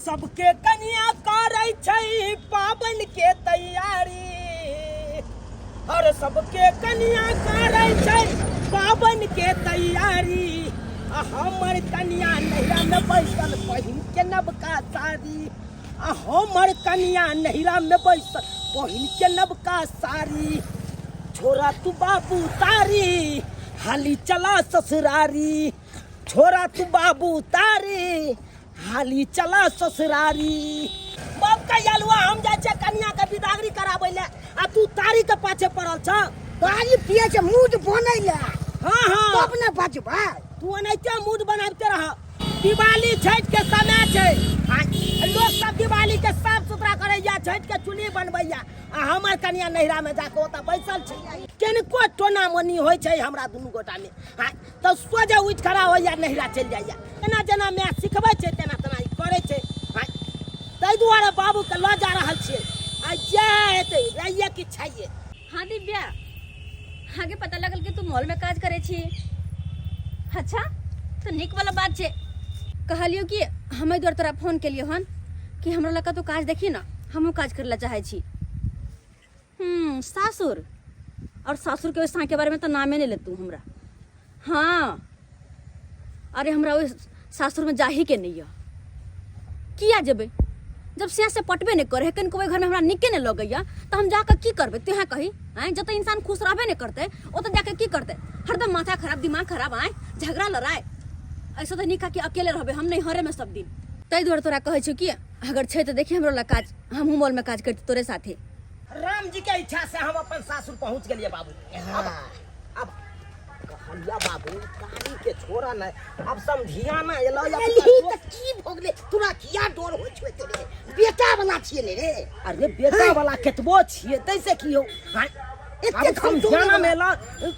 सबके कनिया करै छै पाबनि के तैयारी। और सबके कनिया करै छै पाबनि के तैयारी, आ हमर कनिया नैहरा में बैसल पहिन के नबका साड़ी। आ हमर कनिया नैहरा में बैसल पहिन के नबका साड़ी। छोरा तू बाबू तारी हाली चला ससुरारी, छोरा तू बाबू तारी हाली चला ससुरारी। बाप का यलुआ हम जाइ छै कनिया के बिदागरी कराबै ले आ तू तारी के पाछे पड़ल छ। तारी पिए छै मूड बनै ले। हाँ, हाँ। तब ने बजबै। तू एनाहिते मूड बनाबिते रह। दिवाली छठ के समय छै, आ लोक सब दिवाली के साफ सुथरा करैया, छठ के चुल्ही बनबैया, आ हमर कनिया नैहरा में जाके ओतऽ बैसल छै। केनको टोना मोनी होइ छै हमरा दुनू गोटा में, आ तऽ सोझे उठि खड़ा होइया नैहरा चलि जाइया। जेना जेना माय सिखबै छै तेना तेना ई करै छै। आ ताहि दुआरे बाबूके लऽ जा रहल छियै, आ जे हेतै रहिए कि छैये। हाँ दिव्या, आगे पता लगल कि तू मॉल में काज करे छी। अच्छा तो निक वाला बात छे। कहलियो कि हम एहि दुआरे तोरा फोन केलियो हन कि हमरा लग तो काज देखी ना, हमहूँ काज करे ला चाहे छी। सासुर और सासुर के ओहि के बारे में तो नामे नहीं लेतू हमरा। हाँ अरे हमरा ओहि सासुर में जाही के नहीं है। किया जेबै जब से से पटबे नहीं करे, कनिको ओहि घर में हमरा निके नहीं लगैया तो हम जाके की करबै? तू यहाँ कही आँय, जतऽ इंसान खुश रहबे नहीं करतै ओतऽ जाके की करतै? हरदम माथा खराब दिमाग खराब आँय झगड़ा लड़ाई। ऐसे तो निका कि अकेले रहबै हम नैहरे में सब दिन। ताहि दुआरे तोरा कहै छियौ कि अगर छै तऽ देखी हमरो लग काज, हमहूँ मॉल में काज करती तोरे साथे। राम जी के इच्छा से हम अपन सासुर पहुंच गेलिए बाबू। अब कहलिया बाबू गाड़ी के छोड़ा नहीं, अब समझिया ना एलो या एलही त की भऽ गेलै तोरा? किया डर होइ छौ एते रे? बेटा वाला छियै ने रे। अरे बेटा वाला केतबो छियै तैसे की हो? हाँ, एते अब समझियाना कमजोर में एला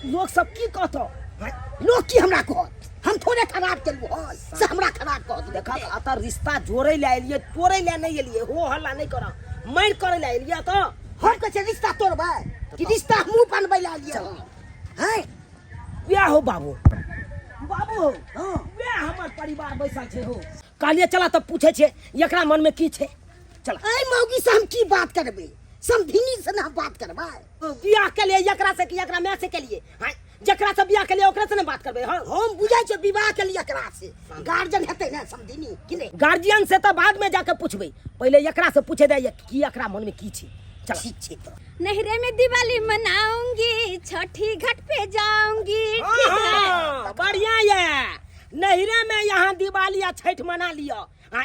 लोग सब की कहतो? हाँ, लोग की हमरा कहत? हम थोड़े खराब केलहुँ हन से हमरा खराब कहत? देखा अतः रिश्ता जोड़े ले एलिए, तोड़े ले नहीं एलिए। हो हल्ला नहीं कर, मारि करे ले एलिए। तो हम कहै छियै रिश्ता तोड़बै कि रिश्ता हमहूँ बनबै ले एलिए हन? हैं बियाह हो बाबू, बाबू हो। हाँ। वएह हमर परिवार बैसल छै हो। कहलिए चला तऽ पूछै छियै एकरा मन में की छै। चला। एहि मौगी से हम की बात करबै? समधिनी से ना हम बात करबै। बियाह के लिए एकरा से कि एकरा माय से के लिए? हाँ, जकरा से बियाह के लिए ओकरा से ना बात करबै। हाँ। हम बुझै छियै विवाह के लिए एकरा से गार्जियन हेतै ने समधिनी कि नहि? गार्जियन से तऽ बाद में जाके पूछबै, पहिले एकरा से पूछे दे कि एकरा मन में की छै। चल ठीक छै। तऽ नहरे में दिवाली मनाऊंगी, छठी घाट पे जाऊंगी। ठीक है? हाँ, बढ़िया ये नहरे में यहाँ दिवाली आ छठ मना लियो। आ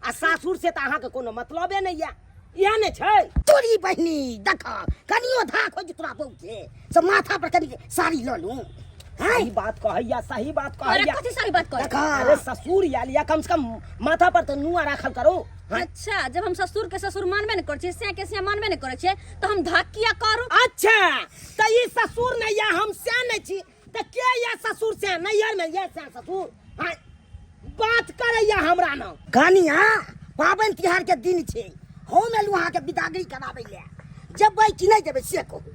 आ सासुर से तऽ अहाँके कोनो मतलबे नहि ये, इएह ने छै। तोरी बहिनी देख कनियो धाक होइ छै तोरा बहू के से माथा पर कनी साड़ी लऽ लूं। हैं? सही बात कहैया, सही बात अरे कहैया। कथी सही बात कहै? देखा। अरे ससुर आयल या कम से कम माथा पर तऽ नुआ राखल करू। हैं? अच्छा जब हम ससुर के ससुर मानबे नहीं करै छियै, सिया के सिया मानबे नहीं करै छियै, तऽ हम धाक किया करू? अच्छा तऽ ई ससुर नहि या हम सएह नहि छी तऽ के या ससुर से नैहर में या सएह ससुर? हैं? बात करैया हमरा न। कनिया पाबनि तिहार के दिन छै, हम एलहुँ अहाँके बिदागरी कराबै लए, जेबै कि नहि जेबै से कहू।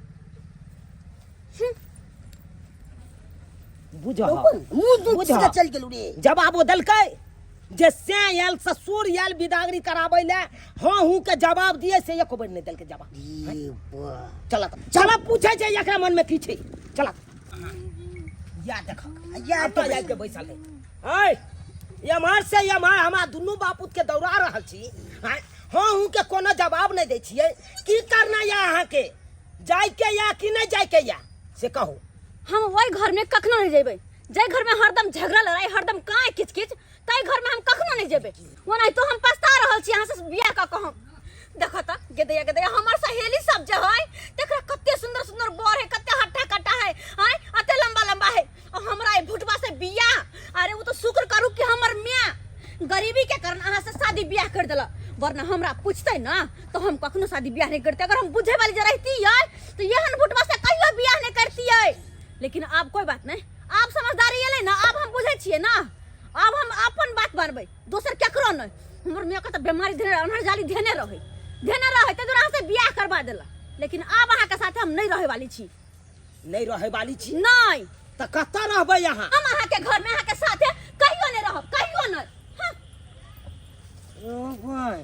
बुझह। मुँह दुख बुझह। से चलि गेलहुँ रे। जवाबो देलकै जे से आयल ससुर आयल बिदागरी कराबै लए, हाँ हूँ के जवाब दिए से एको बेर नहि देलकै जवाब। ई बा। चल चल पूछै छै एकरा मन में की छै। चल या देख या अब तो आबि के बैसल है। ऐ एम्हर से एम्हर हमरा दुनू बापूत के दौड़ा रहल छी। हाँ हाँ हूँ के कोनो जवाब नहि दै छियै। की करना या अहाँके, जाइके या कि नहि जाइके या से कहू। हम ओहि घर में कखनो नहीं जेबै जाहि घर में हरदम झगड़ा लड़ाई हरदम कांय किचकिच, ताहि घर में हम कखनो नहीं जेबै। ओनाहितो हम पछता रहल छी अहाँ से बियाह कऽ कऽ। हम देखो तऽ गेदैया गेदैया हमर सहेली सब जे है तकरा कते सुंदर सुंदर बर है, कते हट्टा कट्टा है, आँय अते लंबा लंबा है, और हमरा ई भुटवा से बियाह। अरे वो तो शुक्र करू कि हमर माय गरीबी के कारण अहाँ से शादी बियाह कर देलक, वरना हमरा पूछते ना तो हम कखनो शादी बियाह नहीं करते। अगर हम बुझे वाली जे रहती है तो एहन भुटवा से कहियो बियाह नहीं करती है। लेकिन आब कोई बात नहीं, आब समझदारी एलै ना, आब हम बुझै छियै ना, आब हम अपन बात मानबै, दोसर केकरो नहीं। हमर माय के तऽ बीमारी धेने रहै, अन्हर जाली धेने रहै, धेने रहै ताहि दुआरे अहाँ से बियाह करबा देलक। लेकिन आब अहाँ के साथे हम नहीं रहै वाली छी। नहीं रहै वाली छी? नहीं। तऽ कतऽ रहबै अहाँ? हम अहाँ के घर में अहाँ के साथे कहियो नहीं रहब, कहियो नहीं। हाँ। ओ भाई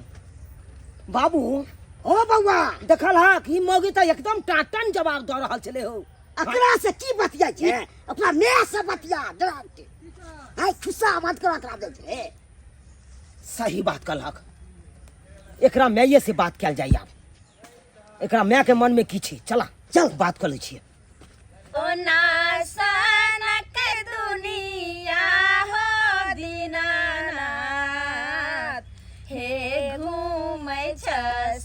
बाबू हो बौआ देखल हक ई मौगी तऽ एकदम टाटन जवाब दऽ रहल छलै हो एकरा से की बतिया छै अपना माय से बतिया डायरेक्ट आइ खुस्सा आवाज करा करा दै छै सही बात कहलक एकरा माये से बात कयल जाय आब एकरा माय के मन में की छै चला चल बात कऽ लै छियै ओना सनक दुनिया हो दीनानाथ हे घूमै छ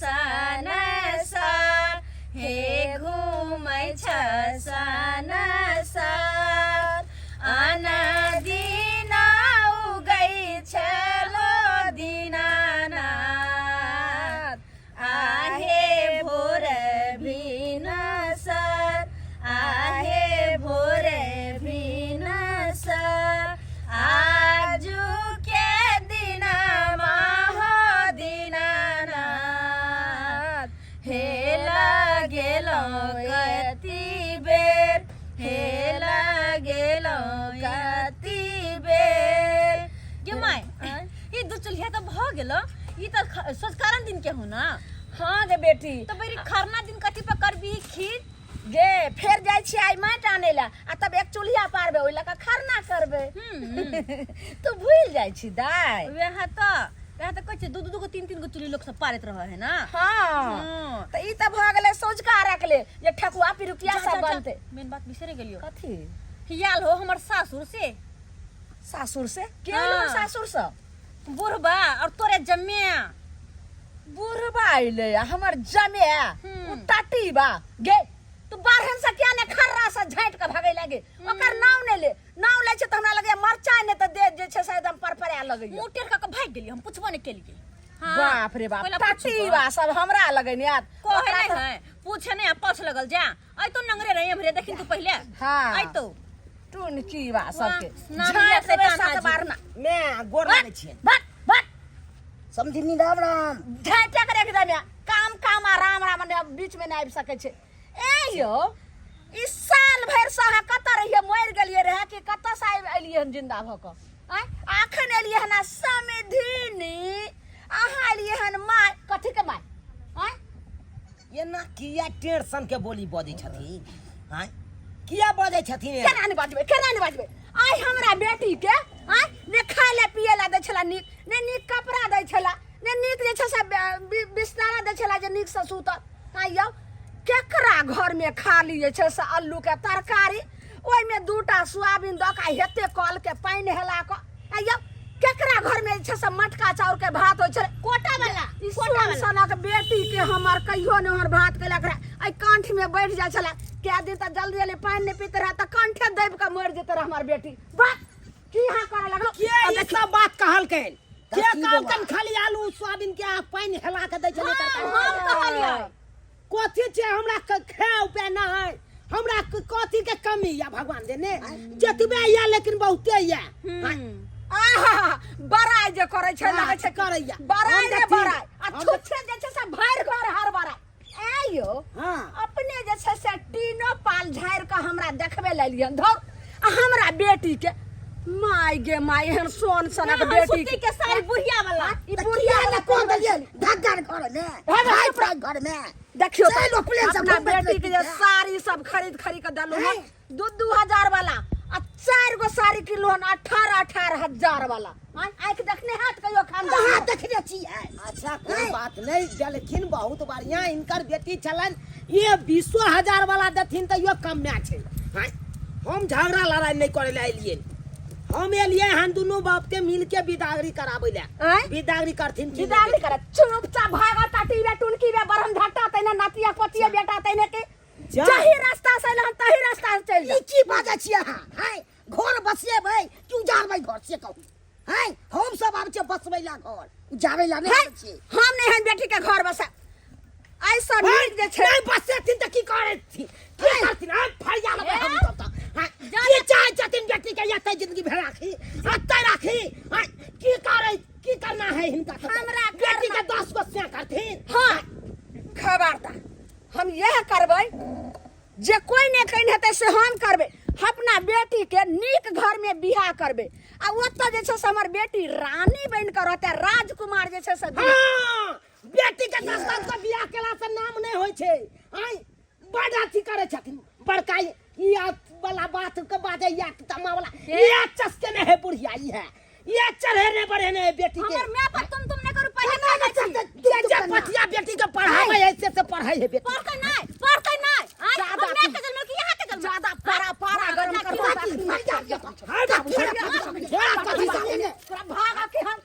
सनसर हे घूमै छ सनसर अनदिना उगै छलो दीनानाथ आहे भोर भिनसर आहे भोर भिनसर आजु के दिनमा हो दीनानाथ हे लागेलो कति बेर हे लागेलो कति बेर गे माय ई दू चुल्हिया तऽ भऽ गेलो ई तऽ संस्कारण दिन के हो ना हाँ गे बेटी तऽ बड़ी खरना दिन कथी पर करबी खीर गे फेर जाइ छियै आइ माटि आनै लए आ तब एक चूल्हिया पारबै ओहि लऽ कऽ खरना करबै तू भूलि जाइ छी दाइ वएह तऽ कहै छै दू दू गो तीन तीन गो चूल्ही लोक सब पारैत रहै है ना हाँ हाँ। तऽ ई तऽ भऽ गेलै सौझका रख ले जे ठकुआ पिरुकिया जा, सब जा, जा। बनतै मेन बात बिसरे गेलियो कथी हियाल हो हमर सासुर से सासुर से के हाँ। एलौ सासुर से बुढ़बा और तोरे जमिया बुढ़बा अइले आ हमर जमे हम्म। उ टाटी बा गे तू बारहन से किया ने खर्रा से झाँटि के भगै लागे ओकर नाव ने ले नाव लै छै तऽ हमरा लगैया मरचाइ ने तऽ दे जे छै से एकदम परपरा लगैया मुँह टेढ़ कऽ के भागि गेलियै हम पुछबो नहि केलियै हाँ, बाप रे बाप पहिले टाटी पुछबो। बा सब हमरा लगै ने याद कहै ओकरा नहि तऽ- है पूछे नहि आ पाछ लगल जा अइ तो नंगरे रही हमरे देखिन तू पहिले हाँ। अइ तो टुनकी बा सबके नाम लिया झाँटि से देबै कान्हा सात जी। बार ना मैं गोर लागै छियै बट बट समधिनी राम राम झाँटे के रख देमे काम काम आ राम राम ने बीच में नहि आबि सकै छै ए यौ ई साल भरि से अहाँ कतऽ रहियै मरि गेलियै रहए कि कतऽ से आबि एलियै हन जिन्दा भऽ कऽ आँय अखन एलियै हन आ समधिनी अहाँ एलियै हन माय कथीके माय आँय एना किया टेढ़ सन के बोली बजै छथिन आँय किया बजै छथिन एना? केना नहि बजबै केना नहि बजबै आइ हमरा बेटी के आइ ने खाय लए पिए लए दै छला नीक ने नीक कपड़ा दै छला ने नीक जे छै से बिस्तारा दै छला जे नीकसँ सुतत आइ यौ केकरा घरमे खाली जे छै से आलूके तरकारी ओहिमे दूटा सोयाबीन दऽ कऽ हेते कलके पानि हेला कऽ आइ यौ केकरा घरमे जे छै से मटका चाउरके भात होइ छलै कोटा वाला ई कोटा सोन वाला सनक बेटी के हमर कहियो ने हमर भात केलक रहे एहि कंठ में बैठ जाइ छलै कए दिन तऽ जल्दी जल्दी पानि नहि पीते रहे तऽ कंठे दबि कऽ मरि जेते रहे हमर बेटी वाह की यहाँ करे लगलो के ई सब बात कहलकनि के की बौआ? कहलकनि खाली आलू सोयाबीन के आ पानि हेला के दै छलै तरकारी हम कहलियै कथी छै हमरा खाय पे ना है हमरा कथी के कमी या भगवान देने जतबे या लेकिन बहुते या आहा बड़ाई जे करै छै लगै छै करैया बड़ाई हम रे देखथिन, बड़ाई आ हम छुच्छे जे छै से भरि घर हर बड़ाई ऐ यौ हाँ। अपने जे छै से टीनो पाल झाड़ि कऽ हमरा देखबे लए लियन धौ आ हमरा बेटी के माय गे माय एहन सोन सनक हम बेटी सूती के साड़ी बुढ़िया वाला ई तऽ बुढ़िया किया वाला ने कह देलियै धग्गर घर में हे हाई चुप फाई घर में देखियो चलि उपले से अपना घुमबैत बेटी के जे रहै छी। साड़ी सब खरीद खरीद के देलहुँ हन हैं? दू दू हजार वाला आ चारि गो साड़ी किनलहुँ हन 18-18 हजार वाला आँखि देखने हैत कहियो खानदान अहाँ देखने छियै अच्छा कोई बात नहीं देलखिन बहुत बढ़िया इनकर बेटी छलन ये 20,000 वाला देथिन तऽ यो कम में छै हैं? हम झगड़ा लड़ाई नहीं करे ले एलियै हम एलियै हन दुनू बाप के मिल के बिदागरी कराबै ले आँय? बिदागरी करथिन कि बिदागरी करे चुपचाप भागा टाटी बे टुनकी बे बरम ढट्टा तैने नातिया पोतिया बेटा तैने के जा। जही रास्ता से एलहन तही रास्ता से चलि जा ई की बाजै छियै अहाँ हैं घर बसेबै कि उजाड़बै घर से कहू हैं हम सब आबै छियै बसबै ला घर उजाड़ै ला नहि हैं? आबै छियै हम नहि हन बेटी के घर बसा ऐसा नीक जे छै नहीं बसेथिन तऽ की करथिन की करथिन हम फरिया लेबै हम सब तऽ हाँ, की चाहै छथिन बेटी के एतै जिंदगी भर राखी एतै राखी हाँ, की करै की करना है हिनका सबके? हमरा बेटी के करना- 10 गो से करथिन हाँ खबरदार हम यह करबै जे कोई नहि कहने हेतै से हम करबै अपना बेटी के नीक घर में बियाह करबै आ ओतऽ जे छै से हमर बेटी रानी बनि कऽ रहतै राजकुमार जे छै से हाँ, बेटी के 10 10 के बियाह केला से नाम नहि होइ छै। आँय, बड अथी करै छथिन बड़का ई वाला बात के बाजै या तमा वाला ये चस्के में है बुढ़िया ई है ये चढ़े ने बढ़े ने बेटी के हमर माय पर तुम तुम नहीं करू पहिले ना, कहै छी। ना, जे जे पतिया बेटी के पढ़ाबै है से पढ़ाई है बेटी। पढ़तै नहीं, पढ़तै नहीं। आँय, हम ज्यादा माय के जन्म कि यहाँ के जन्म? ज्यादा पारा पारा गरम करबो काकी, मर जा दियौ। हाँ बाबू, थोड़ा थोड़ा कथी कथी से तोरा भाग के हम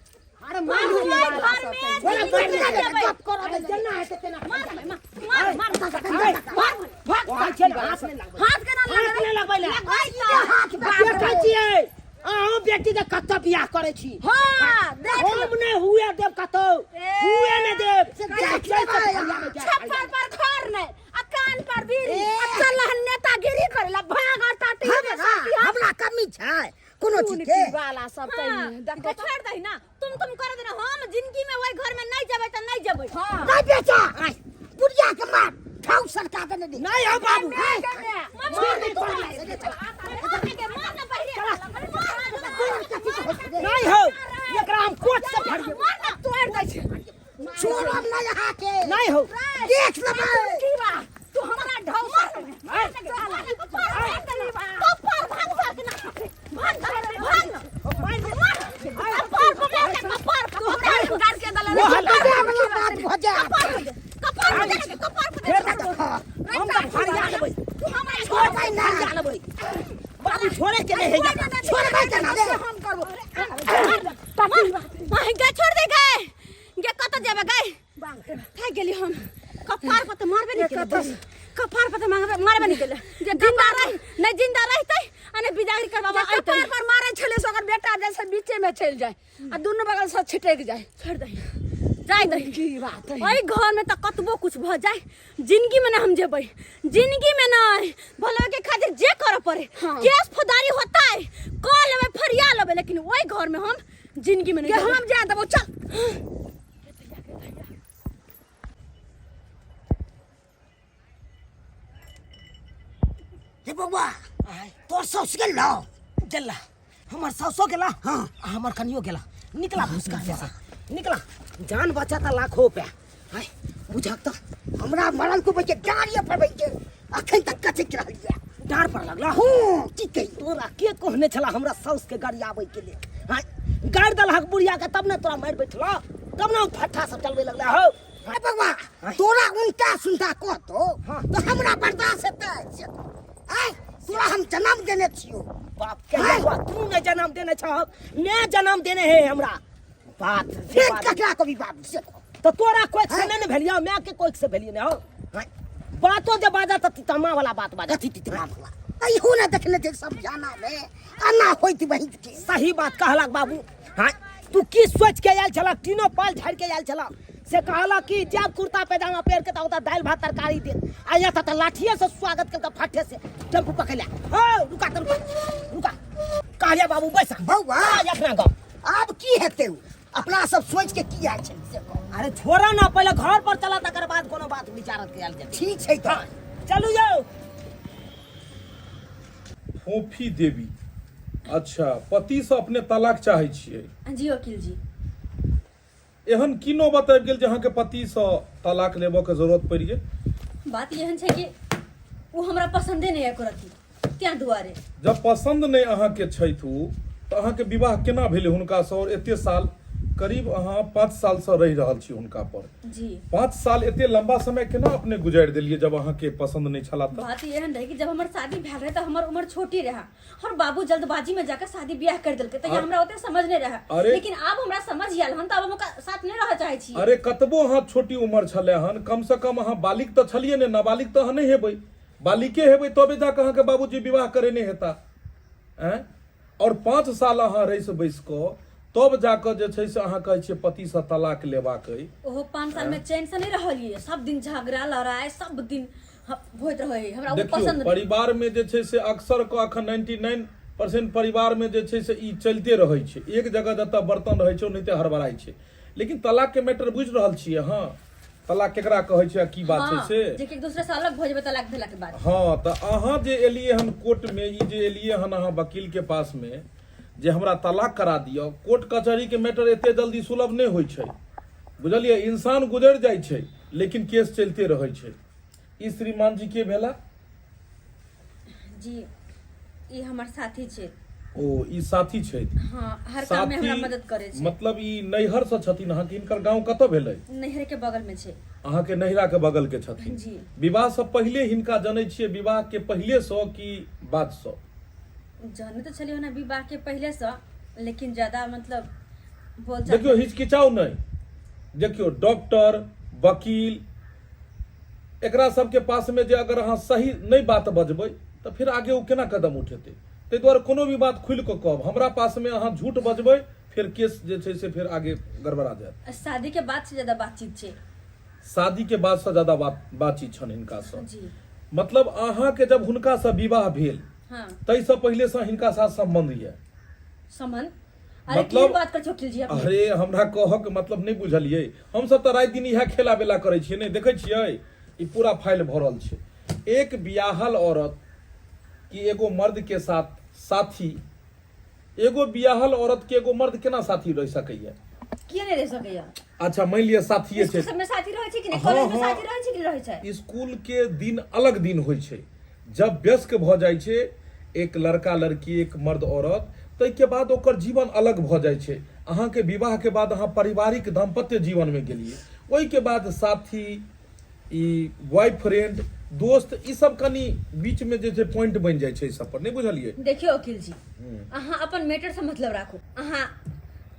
अरे मार, मारू मार, घर में थोड़ा जिंदगी मार, में जेबै। गप करऽ दे। जेना हेतै तेना। मार, मार, मार, मार, मार, भाग, भाग, चल, हाथ नहि लगबै। हाथ केना हाथ नहि लगबै ले। लगबै ई हाथ देखै छियै अहूँ बेटी के कतऽ बियाह करै छी। हां देख हम नहि हुए देब कतौ, हुए नहि देब। से देख लेबै। छप्पर पर खर नहीं आ कान पर बीड़ी आ चल हन नेतागिरी करेला भाग और टाटी हमरा हमरा कमी छै कोनो चीज के? वाला सब हाँ, तैने देखो छोड़ दही ना तुम तुम कर देना हम जिंदगी में वही घर में नहीं जेबै त नहीं जेबै। हां नहीं बेटा, बुढ़िया के मार ठाउ सरका देने दे। नहीं हो बाबू। मार के मार ना पहिले मार। नहीं हो, एकरा हम कोट से फड़िए। मार ना तोड़ दै छै। छोड़ब नहीं यहाँ के। नहीं हो। देख लेबै। की बा तू हमरा ढौ कपार भाग भाग ना भाग भाग मार कपार पर मार कपार पर तू हमरा गाड़ के दले वो हल्ला कते वाला बात भऽ जायत। कपार पर कपार पर हम तऽ फरिया लेबै। तू हमरा छोड़बै ना। फरिया लेबै बाबू, छोड़े के नहीं है। छोड़बै केना रे? हम करबो। मार गे, छोड़ दे गे गे, कत जेबे गे? थाकि गेली हम। कपार पर तऽ मारबे नहीं केले, कपार पर तऽ मारबे मारबे नहीं केले। जिंदा रह नहीं जिंदा रहते आ नहीं बिदागरी करबाबा जे अइतै। कपार पर मारे छले से ओकर बेटा जैसे बीचे में चलि जाए आ दुनू बगल से छिटक जाए। छोड़ दही, जाय दही। की बात है? ओहि घर में तऽ कतबो कुछ भऽ जाए जिंदगी में ना हम जेबै, जिंदगी में नहीं। भले के खातिर जे करऽ पड़े। हाँ। केस फौजदारी होता है कऽ लेबै, फरिया लेबै, लेकिन ओहि घर में हम जिंदगी में नहीं के जेबै। हम जा देबो, चल। हे बौआ, तोर साउस गेल रहो? गेला, हमर सासो गेला। हाँ। आ हमर कनियो गेला। निकला भुसका से निकला, जान बचा त लाखों रुपया आय बुझक तऽ हमरा मरल को बच्चे डारिये पर बैठे अखन तक कचैत रहलियै। डार पर लगला? हूँ, की कही। तोरा के कहने छला हमरा साउस के गरियाबै के लिए? हाँ, गारि देलहक बुढ़िया के तब ने तोरा मारि बैठला, तब ने ओ फट्ठा सब चलबै लगला हौ। अरे बौआ, तोरा उनटा सुनटा कहतो हाँ। तऽ हमरा बर्दाश्त हेतै से कह। आय तोरा हम जन्म देने छियौ। बाप के हाँ। बौआ, तू ने जन्म देने छह, ने जन्म देने है हमरा बात से फेर बात। ककरा कभी बाबू से कह। तो तोरा कोई से नहीं ने भेलियो, मैं के कोई से भेलियो ने हो। हाँ, बातो जे बाजा त तितमा वाला बात बाजा। कथी तितमा वाला? इहो ने देखने थे सब जाना रे आना होइत बहिन के। सही बात कहलक बाबू। हाँ, तू की सोच के आयल छला? तीनों पाल झाड़ के आयल छला से कहलक कि जब कुर्ता पैजामा पहिर के त ओतऽ दालि भात तरकारी दे आ एतऽ तऽ लाठिए से स्वागत केलक फट्ठे से टेम्पू पकड़ला। हो रुका त, रुका रुका, कहलियै बाबू बैसा। बौआ। एखना गाँव आब की हेतै? उ अपना सब सोच के की आयल छै से कह। अरे छोड़ा ना, पहिले घर पर चला तकर बाद कोनो बात विचारत कयल जेतै। ठीक छै तऽ। चलू यौ। फोफी देवी, अच्छा, पतिसँ अपने तलाक चाहै छियै? जी वकील जी। एहन की नौबत आबि गेल जे अहाँके पतिसँ तलाक लेबऽके जरूरत पड़ि गेल? बात एहन छै कि ओ हमरा पसंदे नहीं है रति, त्यां दुआरे। जब पसंद नहि अहाँके छथि ओ तऽ अहाँके विवाह केना भेलै हुनकासँ? आओर एते साल, करीब अहाँ 5 सालसँ रहि रहल छी हुनका पर। जी। 5 साल एते लंबा समय केना अपने गुजारि देलियै जब अहाँके पसंद नहि छला तऽ? बात एहन रहै कि जब हमर शादी भेल रहै तऽ हमर उम्र छोटी रहै और बाबू जल्दबाजी में जाकर शादी ब्याह कर देलकै, तऽ हमरा ओते समझ नहीं रहे। अरे- लेकिन आब हमरा समझ आयल हन तऽ आब हम ओकरा साथ नहीं रहऽ चाहै छी। अरे कतबो अहाँ छोटी उम्र छलै हन, कम से कम अहाँ बालिग तऽ छलियै ने, नाबालिग तऽ अहाँ नहि हेबै। बालिके हेबै तबे जाकऽ अहाँके बाबूजी विवाह करेने हेता। आँय, आओर 5 साल अहाँ रहि बैस कऽ तब जाकऽ जे छै से अहाँ कहै छियै पतिसँ तलाक लेबाक अइ? ओहो 5 साल में चैन से नहीं रहलियै, सब दिन झगड़ा लड़ाई सब दिन होइत रहै, हमरा ओ देखियौ, पसंद नहीं। परिवार में जे छै से अक्सर कऽ अखन 99% परिवार में जे छै से ई चलिते रहै छै। एक जगह जतऽ बर्तन रहै छै ओनाहिते हड़बड़ाइ छै। लेकिन तलाक के मैटर बुझि रहल छियै अहाँ? तलाक केकरा कहै छै आ की बात छै हाँ, से? जे कि एक दूसरे से अलग भऽ जेबै तलाक भेला के बाद। हाँ, तऽ अहाँ जे एलियै हन कोर्ट में, ई जे एलियै हन अहाँ वकील के पास में, जे हमरा तलाक करा दिअ। कोर्ट कचहरीके मैटर एते जल्दी सुलभ नहि होइ छै, बुझलियै? इंसान गुजरि जाइ छै लेकिन केस चलिते रहै छै। ई श्रीमान जी के भेला? जी, ई हमर साथी छै। ओ ई साथी छथि? हाँ, हर काम में हमरा मदद करे छै। मतलब ई नैहर से छथिन अहाँके? हिनकर गांव कतऽ भेलै? नैहर के बगल में छै। अहाँके नैहरा के बगल के छथिन? जी। विवाह से पहिले हिनका जनै छियै? विवाह के पहिले से कि बाद से? जाने तो छलियै ओना विवाह के पहिले से, लेकिन ज्यादा मतलब बोलचाल। देखियौ, हिचकिचाउ नहि। देखियौ, डॉक्टर वकील एकरा सबके पासमे जे अगर अहाँ सही नहि बात बजबै तऽ फेर आगे ओ केना कदम उठेतै? ताहि दुआरे कोनो भी बात खुलि कऽ कहब। हमरा पासमे अहाँ झूठ बजबै, फेर केस जे छै से फेर आगे गड़बड़ा जायत। शादी के बाद से ज्यादा बातचीत छै। शादी के बाद से ज्यादा बातचीत छनि हिनकासँ? जी। मतलब अहाँके जब हुनकासँ विवाह भेल, हाँ, ताहिसँ पहिलेसँ हिनका साथ सम्बन्ध यऽ? संबंध? अरे, मतलब की बात कर वकील जी अपने? अरे, हमरा कहक मतलब नहि बुझलियै। हमसब तऽ राति दिन इएह खेला बेला करै छियै, नहि देखै छियै? ई पूरा फाइल भरल छै। एक बियाहल औरत कि एगो मर्द के साथ साथी, एगो बियाहल औरत के एगो मर्द केना साथी रहि सकैया? किया नहि रहि सकैया? अच्छा, मानि लिअ साथिये स्कूल छै। सबमे साथी रहै छै कि नहि? हाँ, कॉलेज में हाँ। साथी रहै छै कि नहि रहै छै? स्कूल के दिन अलग दिन होइ छै। जब व्यस्क भऽ जाइ छै एक लड़का लड़की, एक मर्द औरत, ताहिके बाद ओकर जीवन अलग भऽ जाइ छै। अहाँके विवाहके बाद अहाँ पारिवारिक दाम्पत्य जीवनमे गेलियै, ओहिके बाद साथी, ई बॉयफ्रेंड, दोस्त, ई सब कनि बीचमे जे छै पॉइंट बनि जाइ छै। ई सब पर नहि बुझलियै? देखियौ वकील जी, अहाँ अपन मैटर से मतलब राखू। अहाँ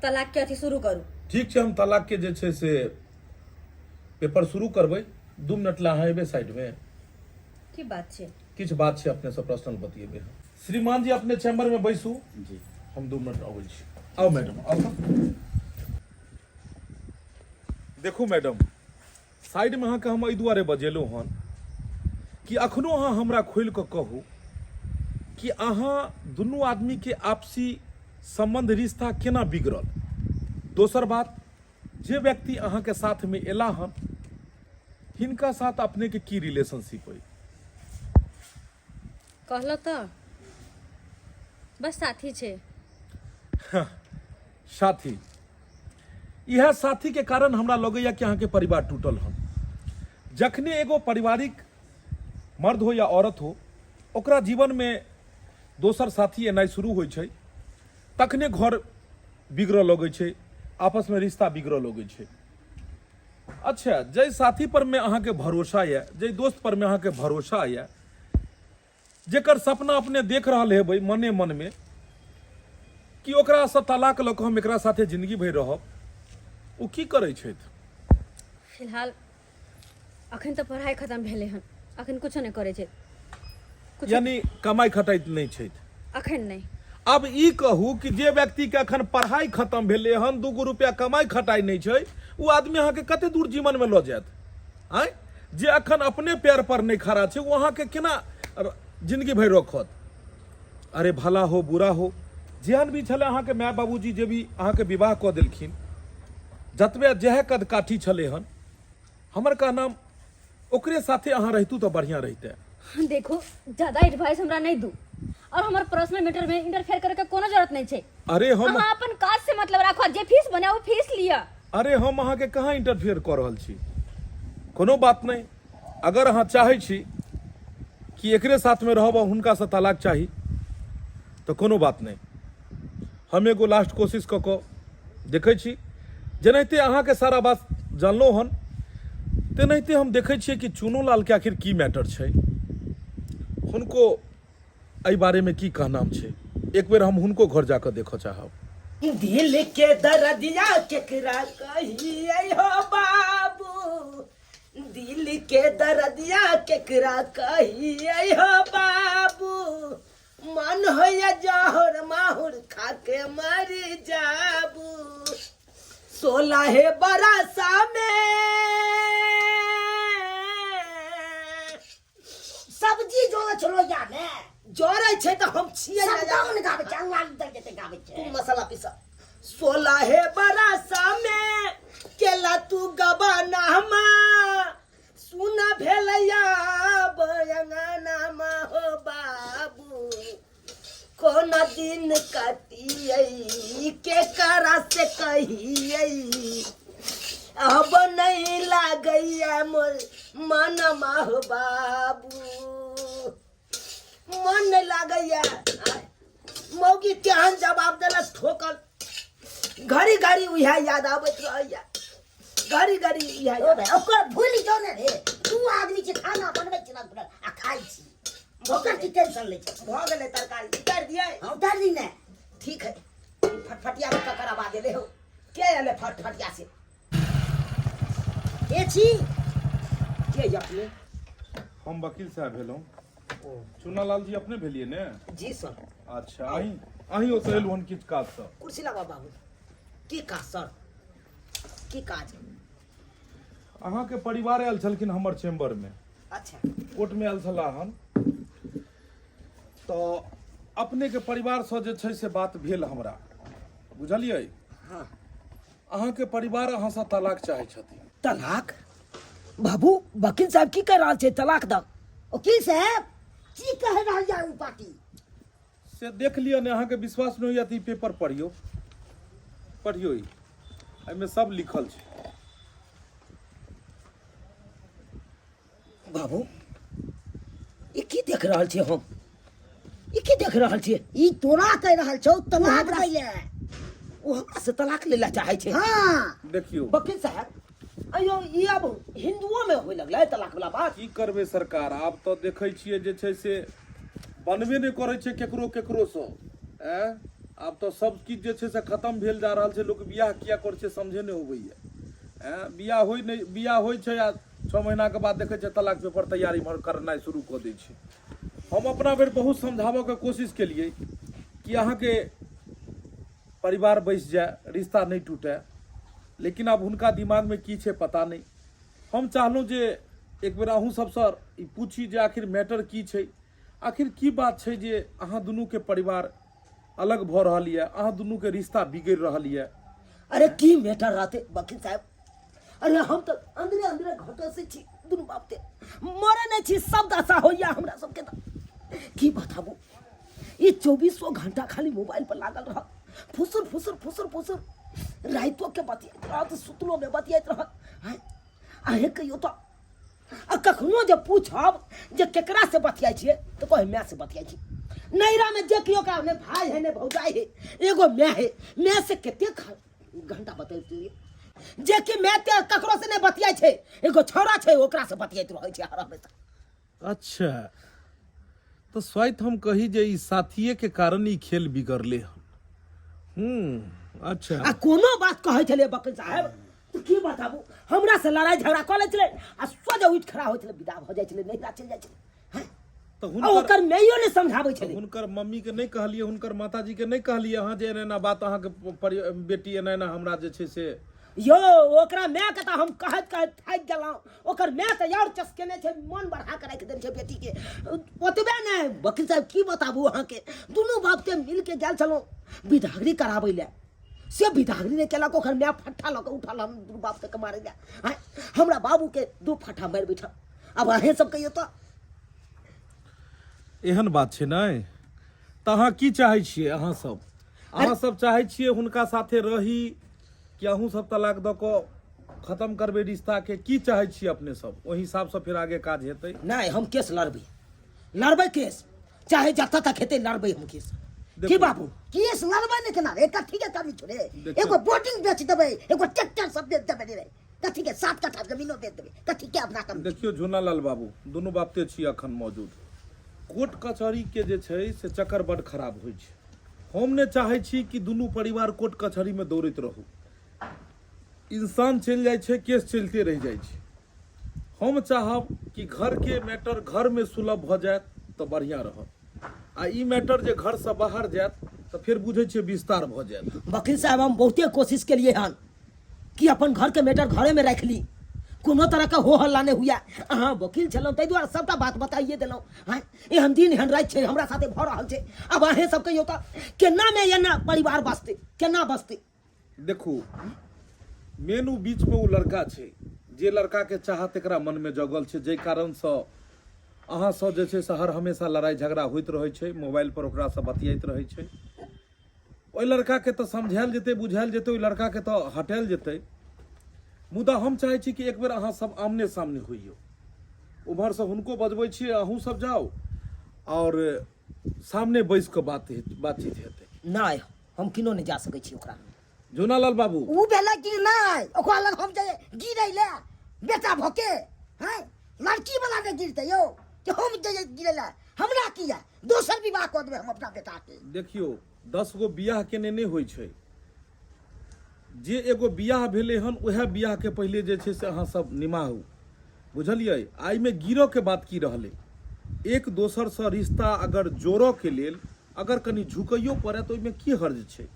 तलाक के अथी शुरू करू। ठीक छै, हम तलाकके जे छै से पेपर शुरू करबै। 2 मिनट लए अहाँ एबै साइडमे? की बात छै? किछु बात छै, अपनेसँ पर्सनल बतियेबै हम। श्रीमान जी, अपने चैम्बर में बैसू। जी। हम 2 मिनट अबै छी। आउ मैडम, आउ तऽ। देखू मैडम, साइडमे अहाँके हम एहि दुआरे बजेलहुँ हन कि अखनो अहाँ हमरा खोलि कऽ कहू कि अहाँ दुनू आदमीके आपसी सम्बन्ध रिश्ता केना बिगड़ल। दोसर बात, जे व्यक्ति अहाँके साथमे एला हन, हिनका साथ अपनेके की रिलेशनशिप अइ? कहलो तऽ बस साथी छै। साथी। इएह साथीके कारण हमरा लगैए कि अहाँके परिवार टूटल हन। जखने एगो पारिवारिक मर्द हो या औरत हो, ओकरा जीवनमे दोसर साथी एनाइ शुरू होइ छै, तखने घर बिगड़ऽ लगै छै, आपसमे रिश्ता बिगड़ऽ लगै छै। अच्छा, जाहि साथी पर मे अहाँके भरोसा यऽ, जाहि दोस्त पर मे अहाँके भरोसा यऽ, जेकर सपना अपने देख रहल हेबै मने मनमे कि ओकरासँ तलाक लऽ कऽ हम एकरा साथे जिंदगी भरि रहब, ओ की करै छथि? फिलहाल अखन तऽ पढ़ाइ खतम भेलै हन, अखन कुछो नहि करै छै कुछो। यानी कमाइ खटाइ नहि छथि? अखन नहि। आब ई कहू कि जे व्यक्तिके अखन पढ़ाइ खतम भेलै हन, 2 गो रुपया कमाइ खटाइ नहि छै, ओ आदमी अहाँके कते दूर जीवनमे लऽ जायत? आँय, जे अखन अपने पैर पर नहि खड़ा छै, ओ अहाँके केना जिंदगी भरि रखत? अरे, भला हो बुरा हो, जेहन भी छलै अहाँके माय बाबूजी, जे भी अहाँके विवाह कऽ देलखिन, जतबे जएह कद काठी छलै हन, हमर कहनाम ओकरे साथे अहाँ रहितू तऽ बढ़िआँ रहितै। देखो, ज्यादा एडवाइस हमरा नहीं दू और हमर पर्सनल मैटर में इंटरफेयर करे के कोनो जरूरत नहीं छै। अरे हम अहाँ अपन काज से मतलब राखो, जे फीस बने वो फीस लिअ। अरे, हम अहाँके कहाँ इंटरफेयर कऽ रहल छी? कोनो बात नहि, अगर अहाँ चाहै छी कि एकरे साथमे रहब आ हुनकासँ तलाक चाही, तऽ कोनो बात नहि, हम एगो लास्ट कोशिश कऽ कऽ देखै छी। जेनाहिते अहाँके सारा बात जानलहुँ हन, तेनाहिते हम देखै छियै कि चुनो लालके आखिर की मैटर छै, हुनको एहि बारेमे की कहनाम छै। एक बेर हम हुनको घर जाकऽ देखऽ चाहब। दिल के दर्दिया केकरा कहिए हो बाबू, दिल के दर्दिया केकरा कहिए हो बाबू, मन होइया जहर माहुर खाके मर जाबू। 16 बरसा में सब्जी जोड़े छलो या ने? जरै छै तऽ हम छियै सब ने। गाउन गाबै छै, अंगना दर जेते गाबै छै। तू मसाला पीस। 16 बरसा में केला तू गबनामा, सुना भेलैया बयंगनामा हो बाबू। कोना दिन कटियै के करा से कहियै अब नहीं लागैया मोर मन माह बाबू मन नहीं लागैया। मौगी तेहन जवाब देलक ठोकल, घड़ी घड़ी उएह याद आबैत रहैया, घड़ी घड़ी इएह। ओ भाई, ओकर भूलि जाओ ने रे। तू आदमी छै, खाना बनबै छी ना आ खाइ छी, ओकर की टेंशन लै छै? भऽ गेलै तरकारी, उतारि दियै? हाँ, उतारि दी ने। ठीक है। ई फटफटिया में ककर आवाज एलै हौ? के एलै फटफटिया से? के छी? के अपने? हम वकील साहब भेलहुँ। चुनालाल जी अपने भेलियै ने? जी सर। अच्छा, अहीं अहीं ओतऽ एलहुँ हन किछु काजसँ। कुर्सी लगा बाबू। की काज सर, की काज? अहाँके परिवार आयल छलखिन हमर चैम्बरमे। अच्छा। कोर्टमे आयल छलाह हन, तऽ अपनेके परिवारसँ जे छै से बात भेल हमरा, बुझलियै? हाँ। अहाँके परिवार अहाँसँ तलाक चाहै छथिन। तलाक? बाबू, वकील साहब की कहि रहल छै तलाक दऽ? वकील साहब, की कह रहल या उ पार्टी? से देख लिअ ने। अहाँके विश्वास नहि होइए तऽ ई पेपर पढ़ियौ, पढ़ियौ, ई एहिमे सब लिखल छै। बाबू, ई की देख रहल छियै हम? ई की देख रहल छियै? ई तोरा कहि रहल छौ तलाक हमरा- दै ले। ओ हमरा से तलाक लै लए चाहै छै? हाँ। देखियौ वकील साहब, अयो ई आब हिंदुओ में होय लगलै तलाक वाला बात? की करबै सरकार, आब तऽ देखै छियै जे छै से बनबे नहि करै छै केकरो केकरोसँ। आँय, आब तऽ सब किछु जे छै से खतम भेल जा रहल छै। लोक बियाह किया करै छै समझे नहि अबैया। आँय, बियाह होइ नहि, बियाह होइ छै आ 6 महीनाके बाद देखै छियै तलाक पेपर तैयारी इम्हर करनाइ शुरू कऽ दै छै। हम अपना बेर बहुत समझाबऽके कोशिश केलियै कि अहाँके परिवार बसि जाय, रिश्ता नहि टूटय, लेकिन आब हुनका दिमागमे की छै पता नहि। हम चाहलहुँ जे एक बेर अहूँ सबसँ ई पूछी जे आखिर मैटर की छै, आखिर की बात छै जे अहाँ दुनूके परिवार अलग भऽ रहल यऽ, अहाँ दुनूके रिश्ता बिगड़ि रहल यऽ। अरे की मैटर रहते वकील साहब? अरे हम तऽ अंदरे अंदरे घटै से छी, दुनू बाप ते मरे नहि छी, सब दशा होइया हमरा सबके। तऽ की बताबू, ई चौबीसो घंटा खाली मोबाइल पर लागल रहत, फुसुर फुसुर फुसुर फुसुर, रातिओ के बतियाइत रहत, सुतलो में बतियाइत रहत। आँय, अहें कहियो तऽ आ कखनो जे पूछब जे केकरा से बतियाइ छियै तऽ कहै माय से बतियाइ छी। नैरा में जे केओ का ने भाई है ने भौजाई है, एगो माय है, माय से कते घंटा बतैतियै जे कि माय ते ककरो से नहि बतियाइ छै, एगो छौड़ा छै ओकरा से बतियाइत रहै छै हर हमेशा। अच्छा, तऽ स्वाइत हम कही जे ई साथिये के कारण ई खेल बिगड़ले हन। अच्छा। आ कोनो बात कहै छलियै वकील साहेब तऽ की बताबू, हमरा से लड़ाइ झगड़ा कऽ लै छलै आ सोझे उठि खड़ा होइ छलै, विदा भऽ जाइ छलै, नैहरा चलि जाइ छलै। हैं? तऽ आ हुनकर ओकर माइयो नहि समझाबै छलै। हुनकर मम्मी के नहि कहलियै, हुनकर माताजी के नहि कहलियै अहाँ जे एना एना बात अहाँके बेटी एना एना हमरा जे छै से? यौ, ओकरा मायके तऽ हम कहैत कहैत थाकि गेलहुँ। ओकर माय तऽ आओर चसकेने छै, मन बढ़ा कऽ राखि देने छै बेटीके। ओतबे नहि वकील साहब, की बताबू अहाँके, दुनू बापके मिलके गेल छलहुँ बिदागरी कराबै लए, से बिदागरी नहि केलक। ओकर माय फट्ठा लऽ कऽ उठल हम दुनू बाप के मारै लए। आँय, हमरा बाबूके दू फट्ठा मारि बैठल। आब अहें सब कहियौ तऽ। एहन बात छै नहि तऽ अहाँ की चाहै छियै? अहाँ सब चाहै छियै हुनका साथे रही कि अहूँ सब तलाक दऽ कऽ खत्म करबै रिश्ताके? की चाहै छियै अपने सब? ओहि हिसाबसँ फेर आगे काज हेतै। नहि, हम केस लड़बै, लड़बै केस, चाहे जतऽ तक हेतै लड़बै हम केस। की देखू। बाबू? केस लड़बै ने केना रे? कथी के कमी छौ रे? देखियौ। एगो बोर्डिंग बेच देबै, एगो ट्रैक्टर सब बेच देबै रे, कथी के 7 कट्ठा जमीनो बेच देबै, कथी के अपना कमी? देखियौ झूनालाल बाबू, दुनू बापते छी अखन मौजूद। कोर्ट कचहरी के जे छै से चक्कर बड खराब होइ छै। हम ने चाहै छी कि दुनू परिवार कोर्ट कचहरी में दौड़ैत रहू। इंसान चलि जाइ छै, केस चलिते रहि जाइ छै। हम चाहब कि घर के मैटर घर में सुलभ भऽ जायत तऽ बढ़िआँ रहत, आ ई मैटर जे घरसँ बाहर जायत तऽ फेर बुझै छियै विस्तार भऽ जायत। वकील साहब, हम बहुते कोशिश केलिए हन कि अपन घर के मैटर घरे में राखि ली, कोनो तरह के हो हल्ला नहीं हुआ। अहाँ वकील छलहुँ ताहि दुआरे सबटा बात बताइए देलहुँ। हाँ, एहन दिन एहन राति छै हमरा साथे भऽ रहल छै। आब अहें सब कहियौ तऽ केना में एना परिवार बसतै, केना बसतै? देखू, मेन ओ बीचमे ओ लड़का छै, जे लड़काके चाहत एकरा मनमे जगल छै, जाहि कारणसँ अहाँसँ जे छै से हर हमेशा लड़ाइ झगड़ा होइत रहै छै, मोबाइल पर ओकरासँ बतियाइत रहै छै। ओहि लड़काके तऽ समझायल जेतै, बुझायल जेतै, ओहि लड़काके तऽ हटायल जेतै। मुदा हम चाहै छी कि एक बेर अहाँ सब आमने सामने होइयौ। उम्हरसँ हुनको बजबै छियै, अहूँ सब जाउ आओर सामने बैस कऽ बात बातचीत हेतै। नहि, हम किनो नहि जा सकै छी ओकरा। झुनालाल बाबू, उ भेलै कि नहि ओकरा लग हम जे गिरै ले बेटा भके हैं, लड़की वाला नहि गिरतै यौ कि हम जे गिरै ले, हमरा किया दोसर विवाह कऽ देबै हम अपना बेटा के। देखियौ, 10 गो बियाह केने नहि होइ छै। जे एगो बियाह भेलै हन उएह बियाहके पहिले जे छै से अहाँ सब निमाहू, बुझलियै? आ एहिमे गिरऽके बात की रहलै? एक दोसरसँ रिश्ता अगर जोड़ऽके लेल अगर कनि झुकैयो पड़ए तऽ ओहिमे की हर्ज छै?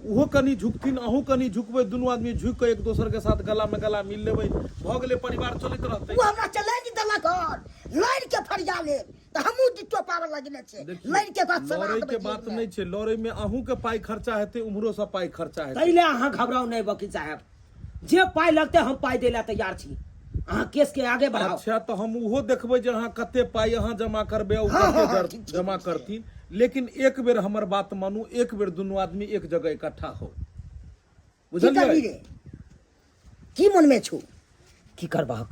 ओहो कनि झुकथिन, अहूँ कनि झुकबै, दुनू आदमी झुकि कऽ एक दोसरके साथ गलामे गला मिल लेबै, भऽ गेलै, परिवार चलैत रहतै। ओ हमरा चलैत देलक हन, लड़ि के फरिया लेब तऽ हमहूँ डिट्टो पावर लगेने छियै। देखियौ, लड़ि के ओकरा सवाल लड़ैके देबै बात जेलमे। नहि छै। लड़ैमे अहूँके पाइ खर्चा हेतै, उम्हरोसँ पाइ खर्चा हेतै। ताहि लए अहाँ घबराउ नहि वकील साहेब, जे पाइ लगतै हम पाइ दै लए तैयार छी, अहाँ केस के आगे बढ़ाउ। अच्छा, तऽ हम ओहो देखबै जे अहाँ कते पाइ अहाँ जमा करबै आ ओ हाँ, कते हाँ, हाँ, ठीक छै, जमा ठीक छै। करथिन। लेकिन एक बेर हमर बात मानू, एक बेर दुनू आदमी एक जगह इकट्ठा हो, की करबी बुझलियै? रे, की मनमे छौ? की करबहक,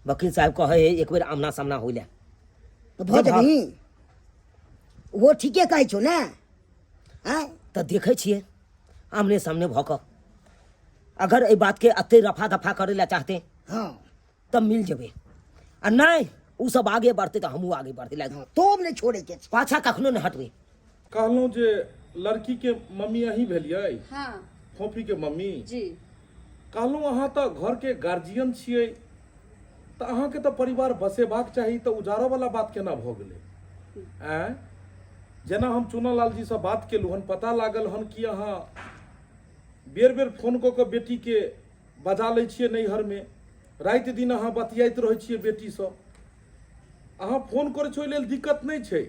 वकील साहेब कहै है एक बेर आमना सामना होइ लए। तऽ भऽ जब जेबही, ओहो ठीके कहै छौ ने? आँय, तऽ देखै छियै आमने सामने भऽ कऽ अगर एहि बातके एते रफा दफा करै लए चाहते तब मिल जेबै, आ नहि ओ सब आगे बढ़तै तऽ हमहूँ आगे बढ़ते लए। हँ, तोब नहि छोड़ैके छै, पाछा कखनो नहि हटबै। कहलहुँ जे लड़की के मम्मी अहीं भेलियै? हाँ। फोफी के मम्मी? जी। कहलहुँ अहाँ तऽ घर के गार्जियन छियै, तऽ अहाँके तऽ परिवार बसेबाक चाही, तऽ उजाड़ऽ वाला बात केना भऽ गेलै? आँय, जेना हम चुनालाल जीसँ बात केलहुँ हन, पता लागल हन कि अहाँ बेर बेर फोन कऽ कऽ बेटीके बजा लै छियै नैहरमे, राति दिन अहाँ बतियाइत रहै छियै बेटीसँ। अहाँ फोन करै छियै ओहि लेल दिक्कत नहि छै,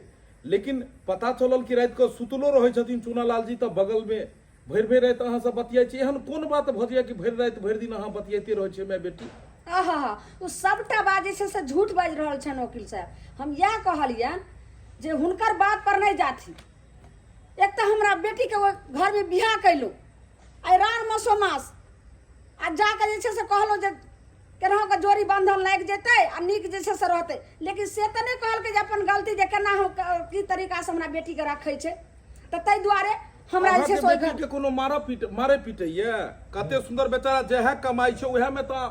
लेकिन पता चलल कि राति कऽ सुतलो रहै छथिन चुनालाल जी तऽ बगलमे भरि भरि राति अहाँसँ बतियाइ छी। एहन कोन बात भऽ जाइए कि भरि राति भरि दिन अहाँ बतियाइते रहै छियै माय बेटी? आहा, ओ सबटा बात जे छै से झूठ बाजि रहल छनि वकील साहब। हम इएह कहलियनि जे हुनकर बात पर नहि जाथि। एक तऽ हमरा बेटीके ओहि घरमे बियाह कयलहुँ आइ रान मसो मास, आ जाकऽ जे छै से कहलहुँ जे केनाहु कऽ जोड़ी बन्धन लागि जेतै आ नीक जे छै से रहतै, लेकिन से तऽ नहि कहलकै जे अपन गलती जे केना हम की तरीकासँ हमरा बेटीके रखै छै। तऽ ताहि दुआरे हमरा जे छै अहाँके से ओहि बेटी घर के कोनो मारा पीट मारे पीटैया? कते सुंदर बेचारा जएह कमाइ छै उएह में तऽ